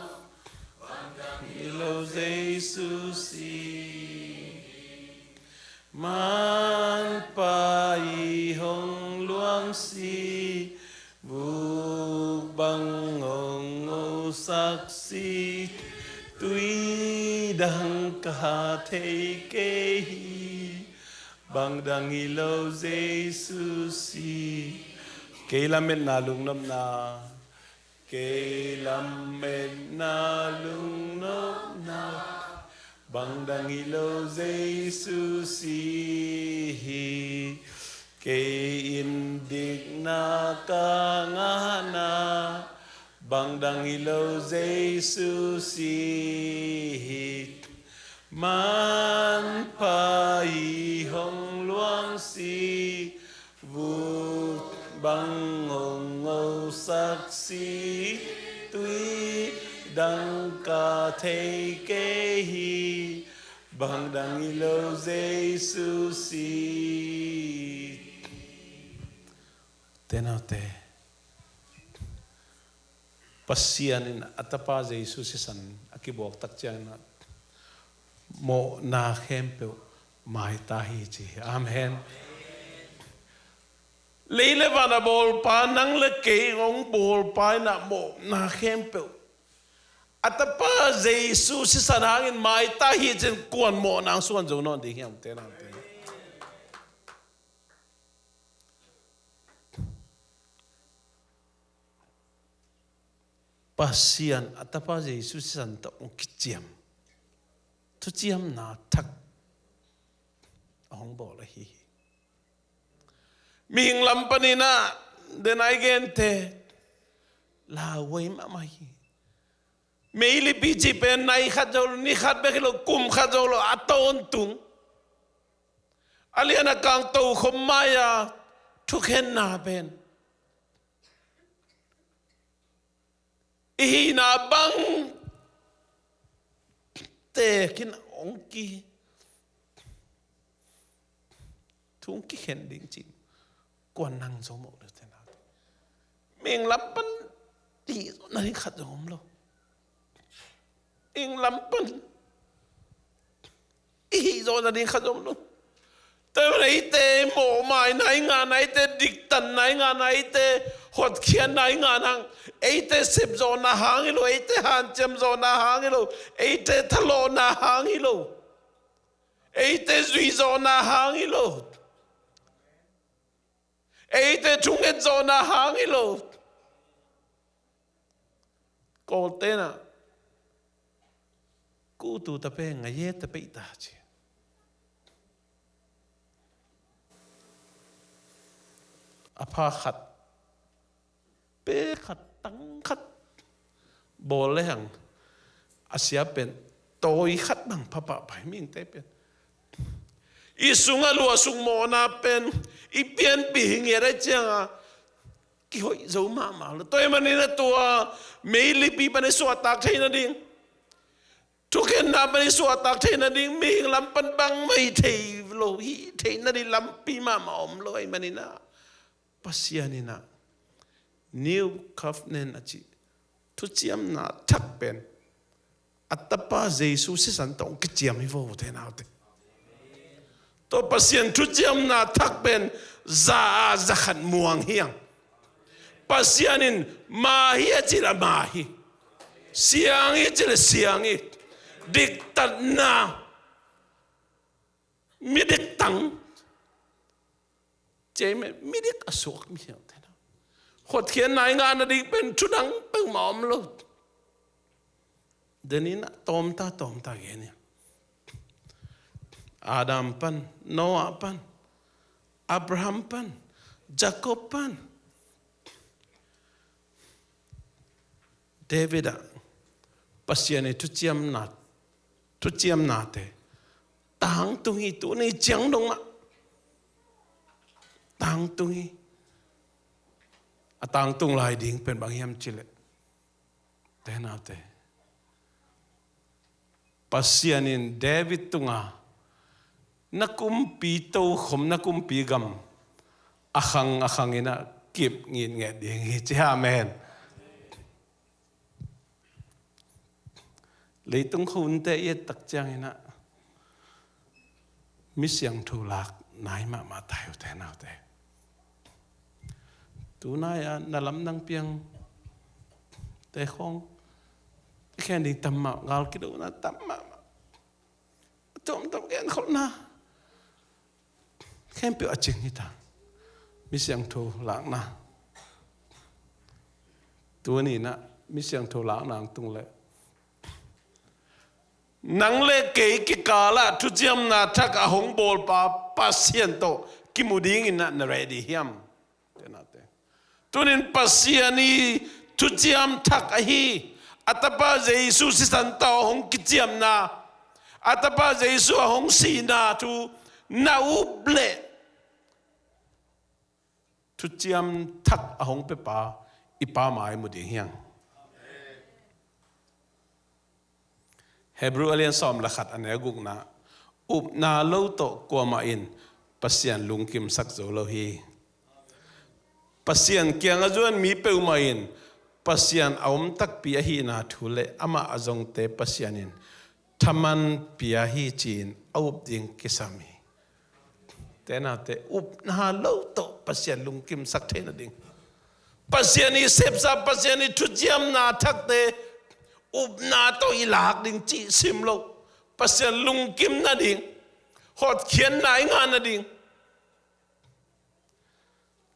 bangdang hi lo Jesu si hi. Manpha hi hong luang si, vuk bang hong ngosak si, tui dang ka thei kei hi, bangdang hi lo Jesu si. Kei lametna lungnopna. Kei lametna lungnopna, bangdang hi lo Jesu si hi. Kei in dikna ka ngahna, bangdang hi lo Jesu si hi. Manpha hi hong luang si, vuk bang hong ngosak si, tui Dang ka thei kei hi, bang dang hi lo Jesu si. Te naute, Pasian in a tapa Jesu sisan a kibuak tak ciangin ah mawhna khempeuh maita hi ci hi. Amen. Lei le van a bawlpa, nang le kei hong bawlpa in ah mawhna khempeuh a tapa Jesu sisan hangin maita hi cin kuan mawhna hong suan zo nawn ding hiam te naute? Pasian a tapa Jesu sisan tawh hong kiciam, thuciamna thak a hong bawl ahi hi. Mihing lam panin ah, den a i gente lauhuai mahmah hi. Meilipi cih pen nai khat zo lo, ni khat bek hi lo, kum khat zo lo, a tawntung. A lian a kang tokhom mai-a thukhenna pen i hihna bang tekin hong ki, thu hong kikhen ding cin kuan nang zo mawh lo te naute. Mihing lam pan i hih zawhna ding khat zong om lo. Mihing lam pan i hih zawhna ding khat zong om lo. Tua hi manin eite mawhmaina i ngahna, eite diktanna i ngahna, eite hotkhiatna i ngahna, eite sepzawhna hang hi lo, eite hanciam zawhna hang hi lo, eite thalawhna hang hi lo, eite zuihzawhna hang hi lo, eite thunget zawhna hang hi lo. Kawlte'n ah, "Kutu ta pe, ngaye ta pe ta," ci. A pha khat, pe khat, tang khat bawl le hang, a sia pen tawi khat bang pha pahpah hi, mihingte pen. I sungah luah sung mawhna pen i pianpih hi ngiat ahih ciangin kihoih zo mahmah lo. Tua hi manin ah tua meilipi pan i suahtak theihna ding, thukhenna pan i suahtak theihna ding, mihing lam pan bangmah hi thei lo, hi theihna ding lampi mahmah om lo ahih manin ah, Pasian in ah New Covenant a cih thuciamna thak pen a tapa Jesu sisan tawh hong kiciam hi vo, ute naute. Tua Pasian thuciamna thak pen za ah za khat muang hi hang. Pasian in ma hi a cih leh ma hi, siang hi a cih leh siang hi. Diktatna, midiktang, cih mah midik a suak mi hi ute naute. Hotkhiatna i ngahna ding pen thu dang peuhmah om lo. Denin ah tawmta tawmta gen hi. Adam pan, Noah pan, Abraham pan, Jacob pan, David ah, Pasian i thuciamna, thuciamnate tangtung hi, tuni ciang dong mah tangtung hi. A tangtung lai ding pen bang hiam cih leh, ute naute, Pasian in David tungah, "Na kumpi tokhom, na kumpi gam a khang a khang in ah kip ngitnget ding hi," ci. Amen. Leitung khua hunte i et tak ciangin ah mi siangtho lak nai mahmah ta hi, ute naute. Tunai-a na lamdang piangte khawng i khen ding tam mah, gal kidona tam mahmah, a tuamtuam genkholhna khempeuh a cing hi ta. Mi siangtho lakna, tuni-in ah mi siangtho lakna hong tung leh, nang le kei kikalah thuciamna thak a hong bawlpa Pasian tawh kimu dingin ah na ready hiam? Tuni-in Pasian i thuciam thak ahi, a tapa Jesu sisan tawh a hong kiciamna, a tapa Jesu a hong sihna thu na up leh, thuciam thak a hong piapa i Pa mai mu ding hiam? Hebrew a lian sawm le khat a neu gukna, upna lo tawh kuamah in Pasian lungkimsak zo lo hi. Pasian kiangah zuan mi peuhmah in Pasian a om takpi ahihna thu le amah a zongte Pasian in thaman pia hi ci-in a up ding kisam hi. Te naute, upna lo tawh Pasian lungkimsak thei nading, Pasian i sepsa, Pasian i thuciamna thakte upna tawh i lak ding cih sim lo. Pasian lungkim nading, hotkhiatna i ngah nading.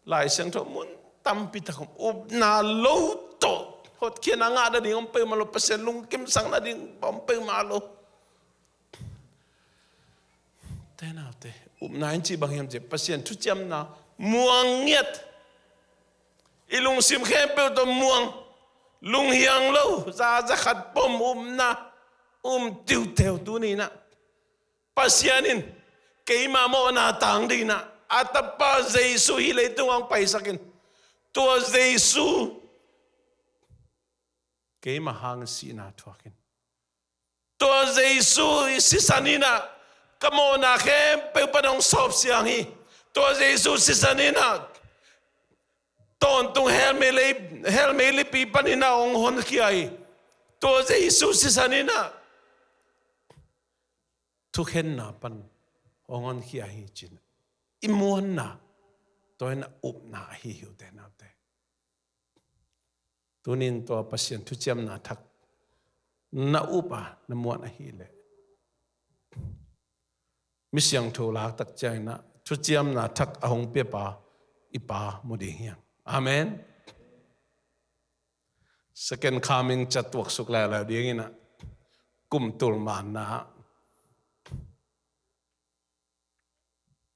Lai Siangtho mun tampi tak om, upna lo tawh hotkhiatna ngah nading om peuhmah lo, Pasian lungkimsak nading om peuhmah lo. Te naute, upna in cih bang hiam cih leh Pasian thuciamna muang ngiat. I lungsim khempeuh tawh muang, lunghiang lo, za, za khat pom upna um tiuteu tuni-in ah, Pasian in keima mawhna tang dingin ah a tapa Jesu hih leitung ah hong paisak in, tua Jesu keima hang sihna thuak in, tua Jesu i sisan in ah ka mawhna khempeuh pan hong sawpsiang hi. Tua Jesu sisan in ah tawntung hell meilei, hell meilipi panin ah hong honkhia hi. Tua Jesu sisan in ah thukhenna pan hong honkhia hi ci-in i muanna, tua in ah upna ahi hi uh te naute. Tuni-in tua Pasian thuciamna thak na up a na muan ahih leh, mi siangtho lak tak ciangin ah thuciamna thak a hong piapa i Pa mu ding hi hang. Amen. Second coming ca tuaksuk leuleu dingin ah, kum tul manna,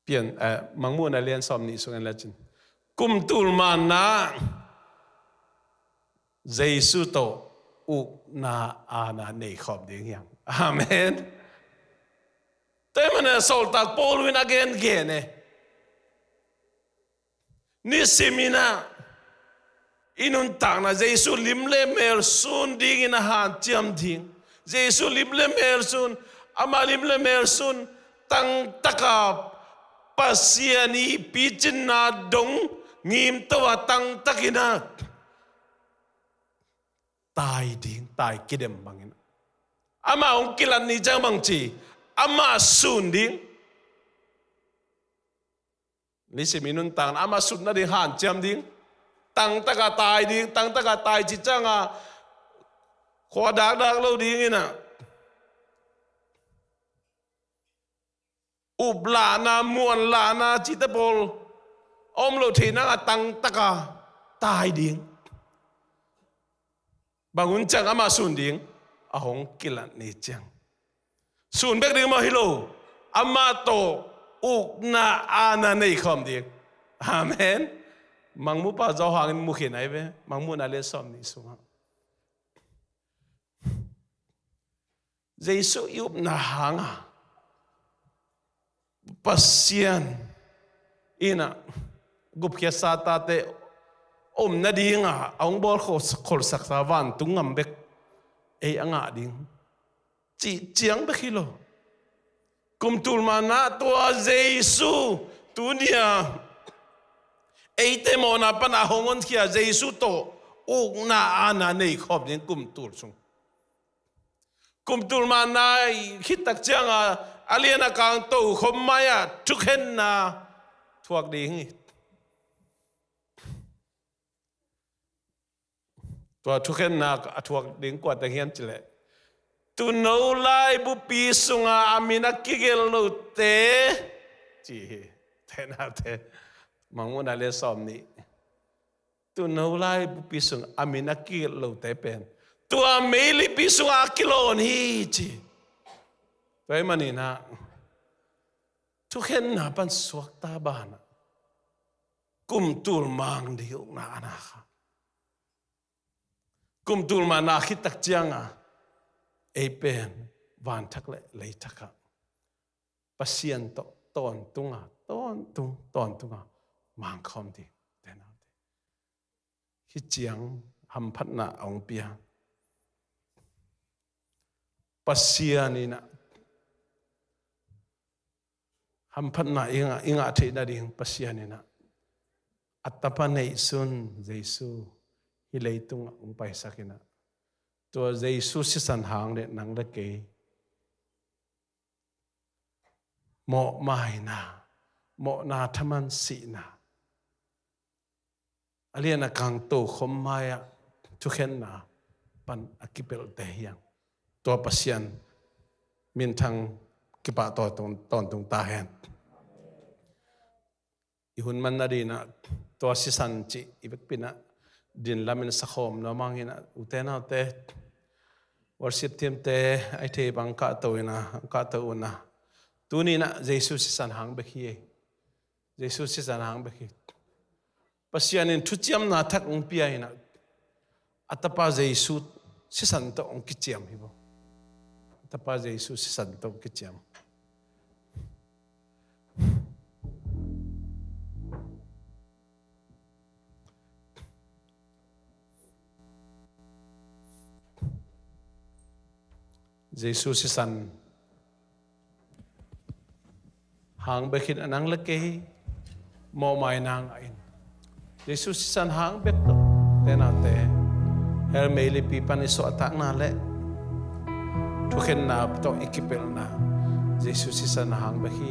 Pian, eh, Mangmuhna lian sawm nih sungah en lecin, kum tul manna Jesu tawh ukna aana nei khawm ding hi hang. Amen. Tua ahih manin ah sawltak Paul in a gengen e. Nisimin ah i nuntakna Jesu lim le mel sun dingin a hanciam ding. Jesu lim le mel sun, ama lim le mel sun, tangtaka Pasian i picinna dong ngimto a tangtakin ah tai ding, tai kidem bangin. Ama hong kilat ni ciang bang ci, ama sun ding. Nisimin nuntakna ama sun nading hanciam ding. Tangtaka tai ding, tangtaka tai cih ciangah khua dakdak lo dingin ah, uplahna, muanlahna cihte pawl a om loh theih nangah tangtaka tai ding. Bang hun ciang ama sun ding, a hong kilat ni ciang. Sun bek ding mah hi lo, ama tawh ukna aana nei khawm ding. Amen. Mangmupa Johan in mu khin ahi ve, Mangmuhna lian sawm nih sungah. Jesu i upna hanga Pasian in ah gupkhiatsa tate om nadinga a hong bawl khol-, kholsaksa vantung ngam bek ei a ngah ding cih ciang bek hi lo. Kum tul manna tua Jesu, tuni-a eite mawhna pana hong honkhia Jesu tawh ukna aana nei khawm ding kum tul sung. Kum tul manna khit tak cianga a lian a kang tokhom mai-ah thukhenna thuak ding hi. Tua thukhenna a thuak ding kua teng hiam cih leh, tuuno laibupi sunga a min a kigelh lote ci hi. Tenate, Mangmuhna lian sawm nih. Tuuno laibupi sung a min a kigelh lote pen tua meilipi sunga a kilawn hi ci. Tua ahih manin ah thukhenna pan suakta banah kum tul mang ding ukna aana kha. Kum tul manna khit tak cianga ei pen vanthak le leithak ah Pasian tawh tawntunga, tawntung, tawntunga mangkhawm ding. Tenate, hih ciang hamphatna a hong pia. Pasian in ah hamphatna i ngah, i ngah theih nading Pasian in ah a tapa neihsun Jesu hih leitungah hong paisak in ah, tua Jesu sisan hang le nang le kei mawhmaina, mawhna thaman sihna, a lian a kang tokhom mai-ah thukhenna pan a kipelhte hi hang. Tua Pasian minthang kipah tawntung, tawntung ta hen. I hun man nading ah tua sisan cih i vekpi in ah din lamin sakhawm nuam ing in ah, ute naute, worship team te, a i thei bang kahto in ah, kahto un ah, tuni in ah Jesu sisan hang bek hi. Jesu sisan hang bek hi. Pasian in thuciamna thak hong pia in ah, a tapa Jesu sisan tawh hong kiciam hi bo. A tapa Jesu sisan tawh hong kiciam. Jesu sisan hang bek hi in ah nang le kei mawhmaina ngah in, Jesu sisan hang bek tawh, ute naute, hell meilipi pan i suahtakna le thukhenna tawh i kipelhna Jesu sisan hang bek hi.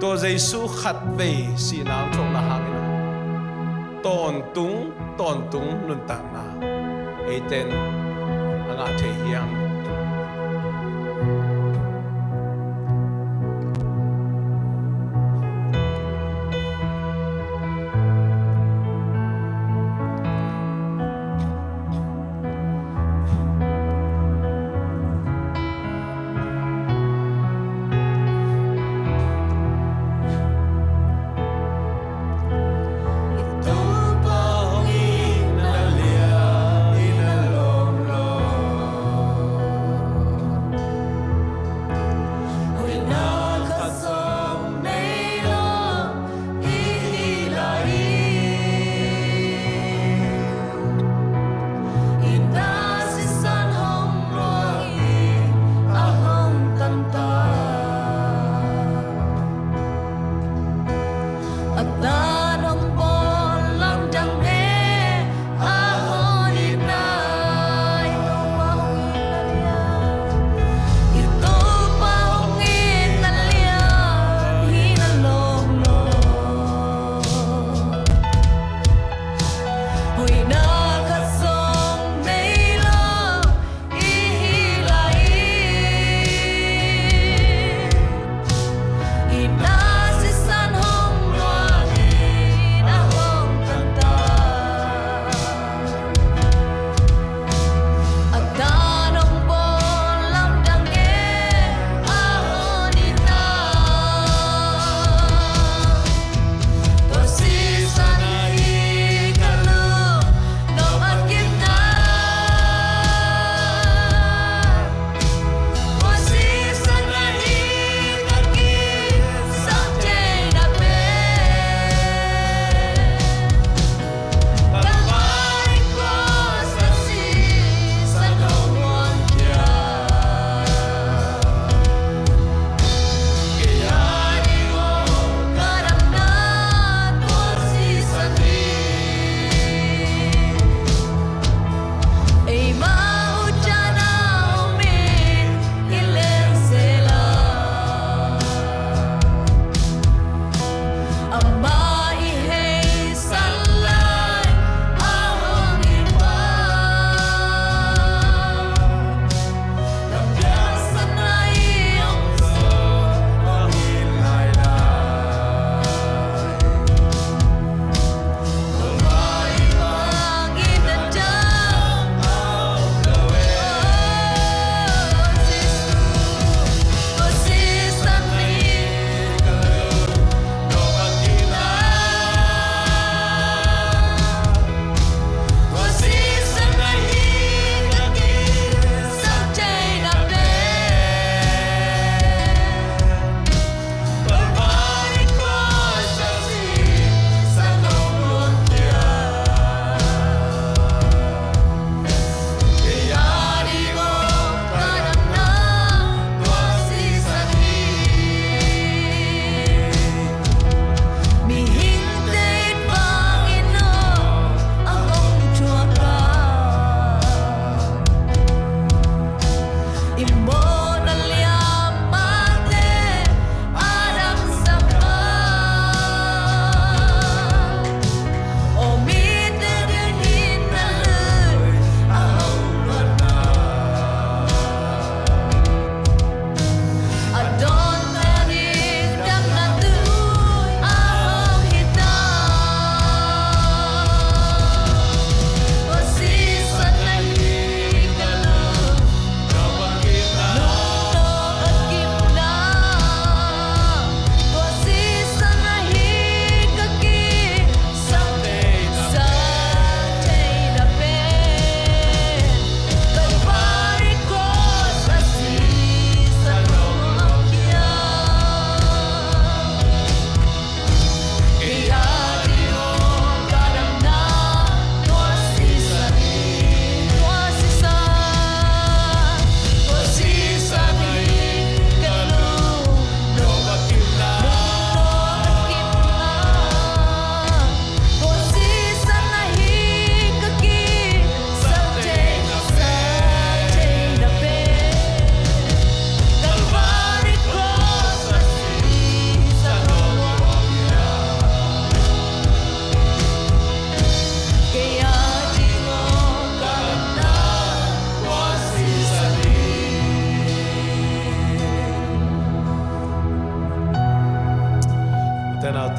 Tua Jesu khatvei sihna hong thokna hang in ah tawntung, tawntung nuntakna eite in a ngah thei hi hang.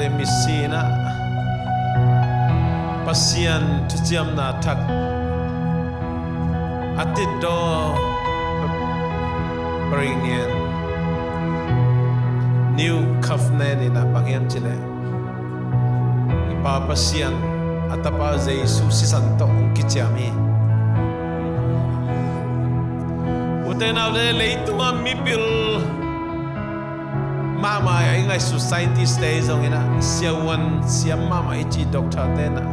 Te misi in ah Pasian thuciamna thak a titdaw Berean New Covenant in ah bang hiam cih leh i Pa Pasian a Tapa Jesu sisan tawh hong kiciam hi. Ute naute, leitungah mipil mahmah a i ngaihsut scientist te zong in ah, siavuan siam mahmah i cih doctor te in ah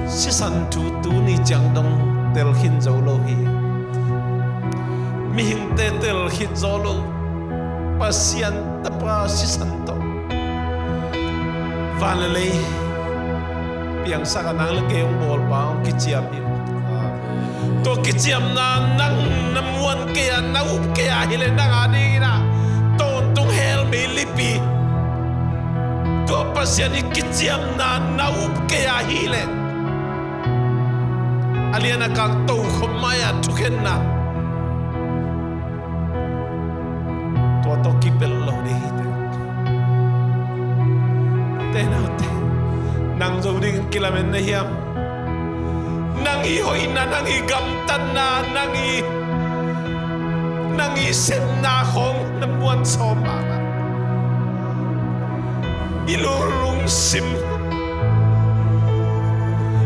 sisan thu tuni ciang dong tel khin zo lo hi. Mihingte tel khit zo lo Pasian Tapa sisan tawh van le lei piangsak a nang le kei hong bawlpa hong kiciam hi. Tua kiciamna nang na muan kei a, na up kei a hi leh nang a dingin ah tawntung hell meilipi. Tua Pasian i kiciamna na up kei a hi leh a lian a kang tokhom mai-a thukhenna tua tawh kipelh lo ding hi teh. Ute naute, nang zo dingin kilamen na hiam? Nang i hoihna, nang i gamtatna, nang i, nang i sepna khawng na muan sawm mahmah. I lunglungsim,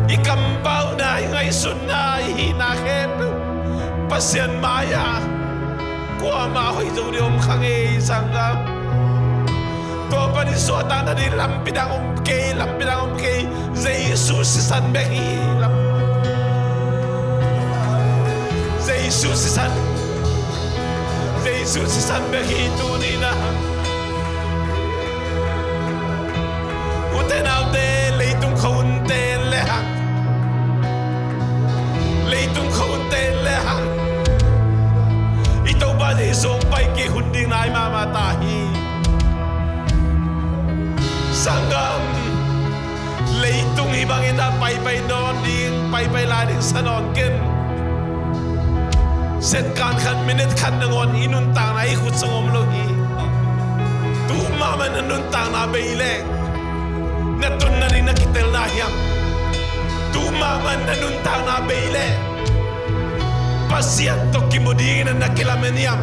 i kampauna, i ngaihsutna, i hihna khempeuh Pasian mai-ah kuamah hoih zo ding om kha ngei, sanggam. Tua panin suahtakna ding lampi dang om kei, lampi dang om kei. Jesu sisan bek hi. Lam-, Jesu sisan, Jesu sisan bek hi tuni-in ah. Ute naute, leitung khua hunte lehang, leitung khua hunte lehang i Topa Jesu hong pai kik hun ding nai mahmah ta hi. Sanggam, leitung hih bangin ah paipai nawn ding, paipai lai ding sa nawn ken. Second khat, minute khat nangawn i nuntakna i khut sung om lo hi. Tu mahmah na nuntakna bei leh na tunna ding na kitelna hiam? Tu mahmah na nuntakna bei leh Pasian tawh kimu dingin na kilamen hiam?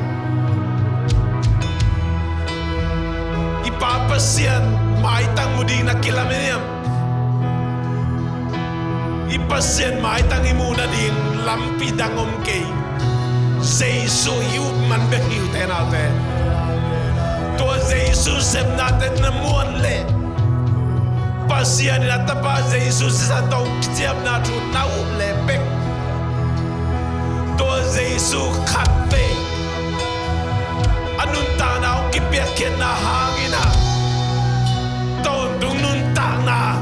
I Pa Pasian maitang mu ding na kilamen hiam? I Pasian maitang i muh nading lampi dang om kei. Jesu i up man bek hi, ute naute. Tua Jesu sepnate na muan leh Pasian in a Tapa Jesu sisan tawh kiciamna thu na up leh bek, tua Jesu khatvei a nuntakna hong kipiakkhiatna hangin ah tawntung nuntakna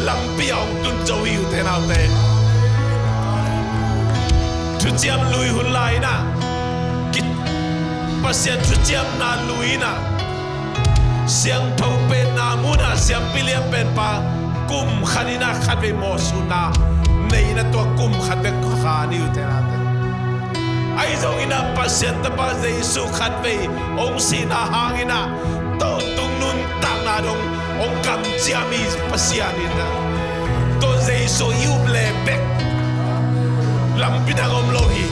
lampi ah hong tun zo hi, ute naute. Thuciam Lui hun lai-in ah, ki-, Pasian thuciamna lui-in ah, siangtho penna mun ah siampi lian penpa kum khat in ah khatvei mawhsutna nei-in ah tua kum khat bek kha ni, ute naute. Ahi zongin ah Pasian Tapa Jesu khatvei hong sihna hangin ah tawntung nuntakna dong hong kamciam hi. Pasian in ah tua Jesu i up leh bek lampi dang om lo hi.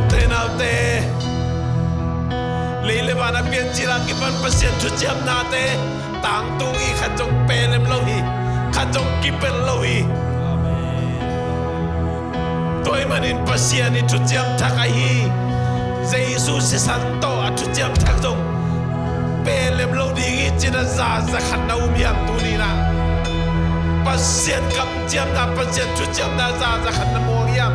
Ute naute, lei le van a piancil a kipan Pasian thuciamnate tangtung hi. Khat zong pelem lo hi, khat zong kipelh lo hi. Tua ahih manin Pasian i thuciam thak ahi Jesu sisan tawh a thuciam thak zong pelem lo ding hi, ci-in ah za, za khat na um hiam tuni-in ah? Pasian kamciamna, Pasian thuciamna za, za khat na muang hiam?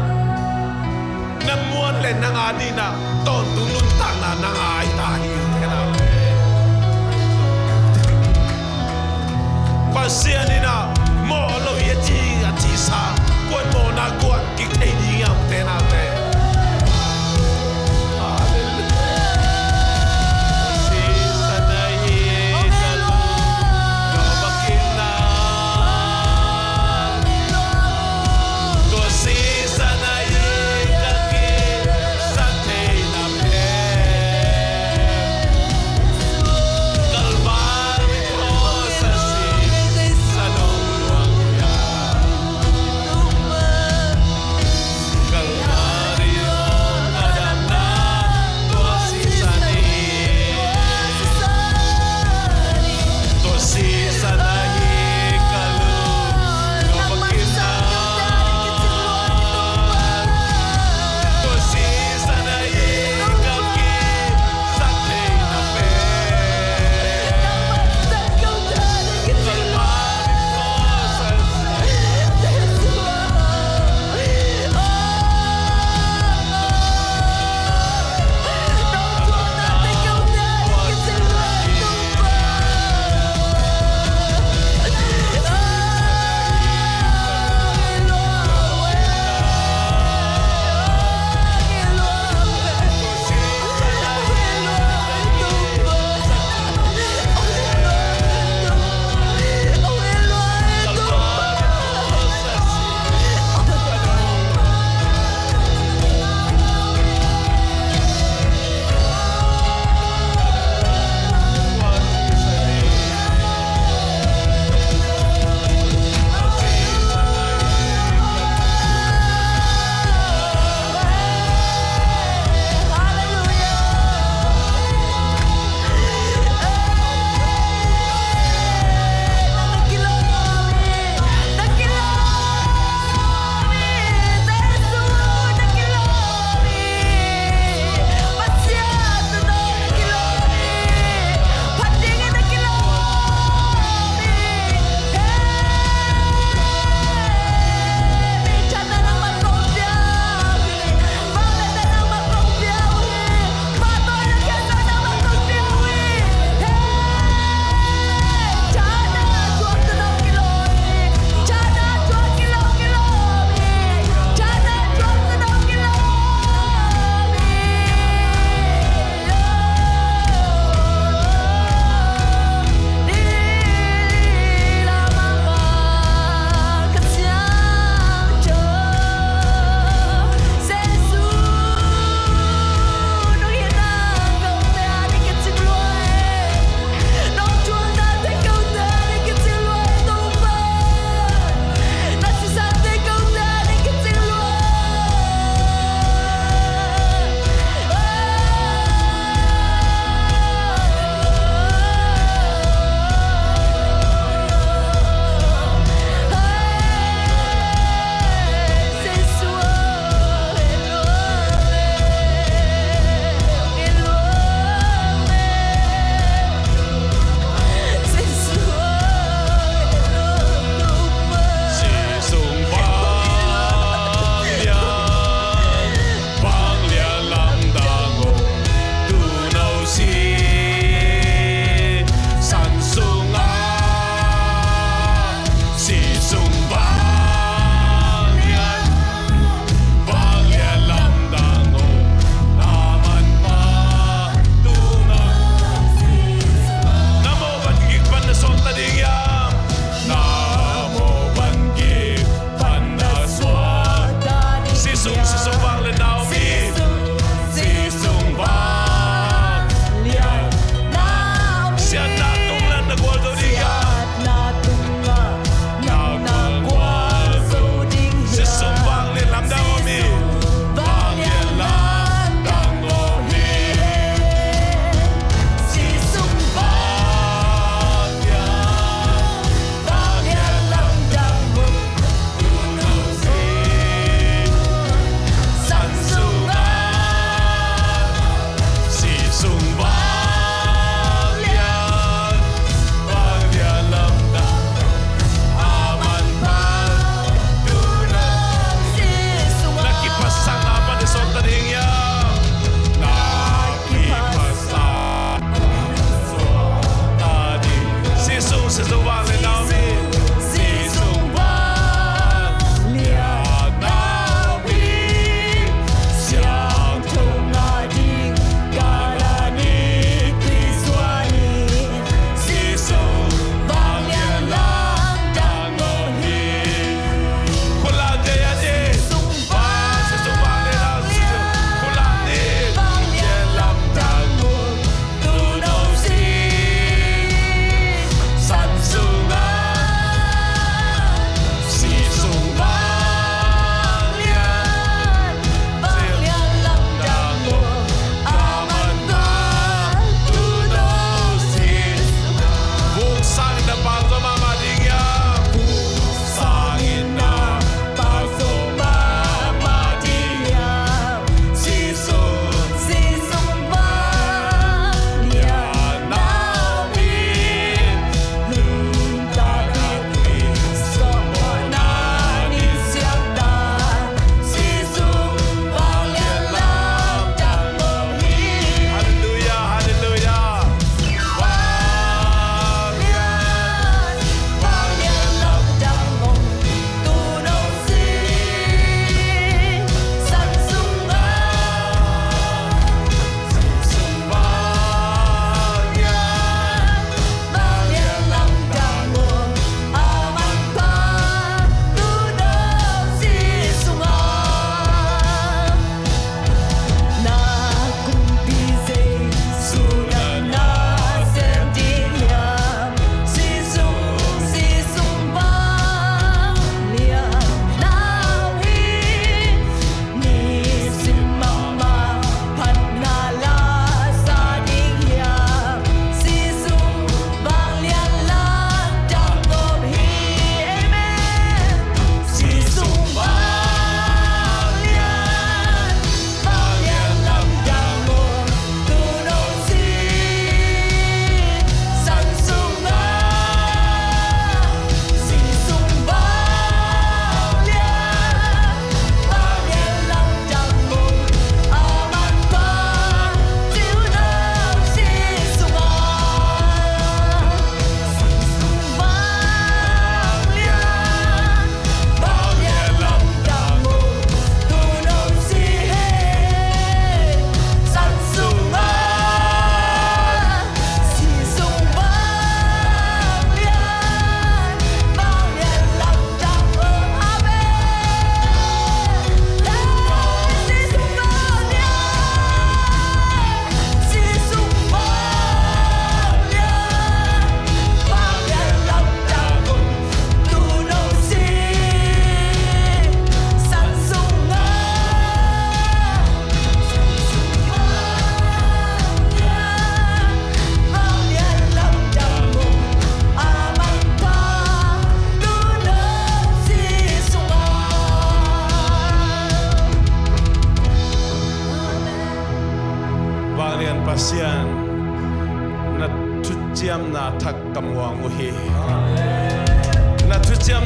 Na muan leh nang a dingin ah tawntung nuntakna nang a hi ta hi, ute naute. Pasian in ah mawh lo hi a ci, a cisa kuan mawhna kuan kik thei ding hiam, ute naute? Halleluia. Sisan ahi ka Lord, tua bangin ah, tua sisan ahi ka kisaktheihna pen.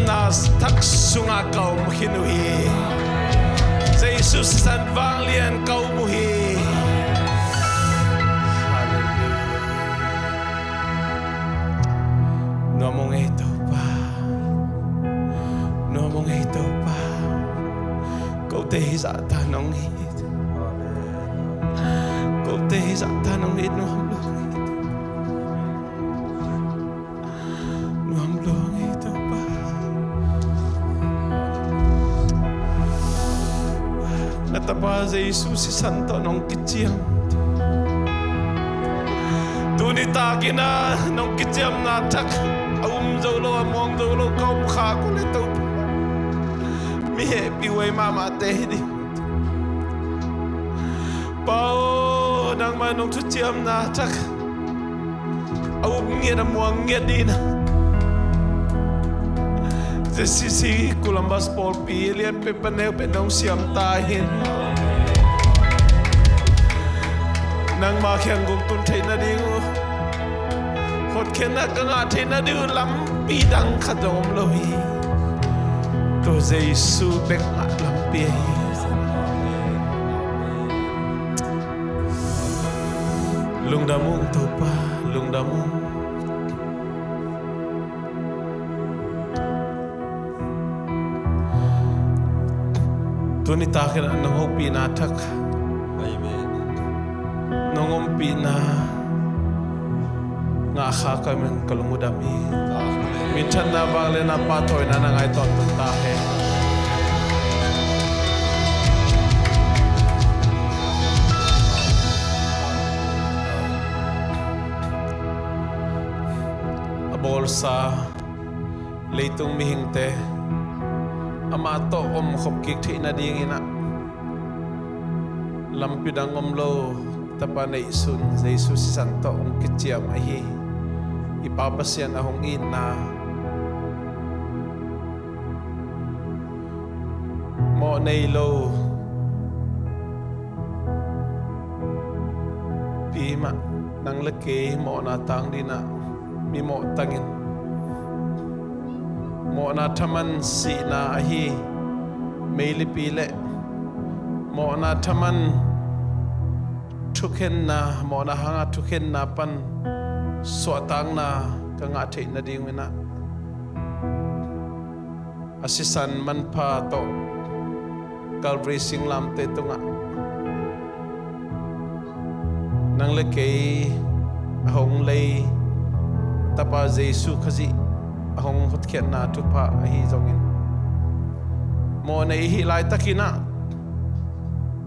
Na thak sungah ka om khin uh hi. Jesu sisan vanglian ka om uh hi. Halleluiah. Nuam ung ei Topa. Nuam ung ei Topa. Kote hi zahta nong hi. Kote hi zahta nong hi, nuam lo ung ei Topa. Nuam lo ung ei Topa. Na tapa Jesu sisan tawh nong kiciam. Tuni takin ah nong kiciamna thak a um zo lo, a muang zo lo ka om khak uh leh Topa, mi hehpih huai mahmahte hi ding. Pa aw, nangmah nong thuciamna thak a um ngiat, a muang ngiat ding in ah ZCC Columbus pawlpi lianpen pan neu pen nong siam ta hi. Nangmah kiang gumtun theih nading uh, hotkhiatna ka ngah theih nading uh lampi dang khat zong om lo hi. Tua Jesu bek ngah lampi ahi. Lungdam ung Topa, lungdam ung. Tuni takin ah nong hopihna thak, amen, nong ompihna ngah khak uh ahih manin ka lung uh dam hi. Amen. Minthanna, vangliatna, pahtawina na ngai tawntung ta hen. A bawlsa leitung mihingte amah tawh omkhop kik theih nadingin ah lampi dang om lo, tapa neihsun Jesu sisan tawh hong kiciam ahi i Pa Pasian a hong itna, mawh nei lo pi mah nang le kei mawhna tang dingin ah mi mawh tangin, mawhna thaman sihna ahi meilipi le mawhna thaman thukhenna, mawhna hanga thukhenna pan suahtakna ka ngah theih nadingin ah a sisan manpha tawh Calvary singlamteh tungah nang le kei a hong lei tapa Jesu Khazih a hong hotkhiatna thupha ahi zongin, mawh nei i hih laitakin ah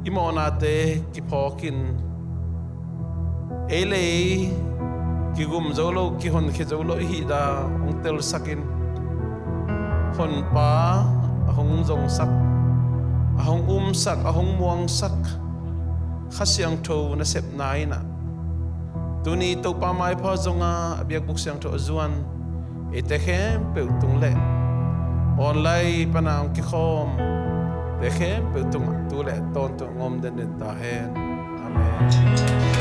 i mawhnate kiphawkin, ei le ei kigum zo lo, kihonkhia zo lo i hih dan hong telsakin, Honpa a hong zongsak, a hong umsak, a hong muangsak Kha Siangtho nasepna in ah, tuni Topa maipha zong a, a biakbuk siangtho a zuan eite khempeuh tung le online pana hong kikhawmte khempeuh tungah tu le tawntung hong om denden ta hen. Amen.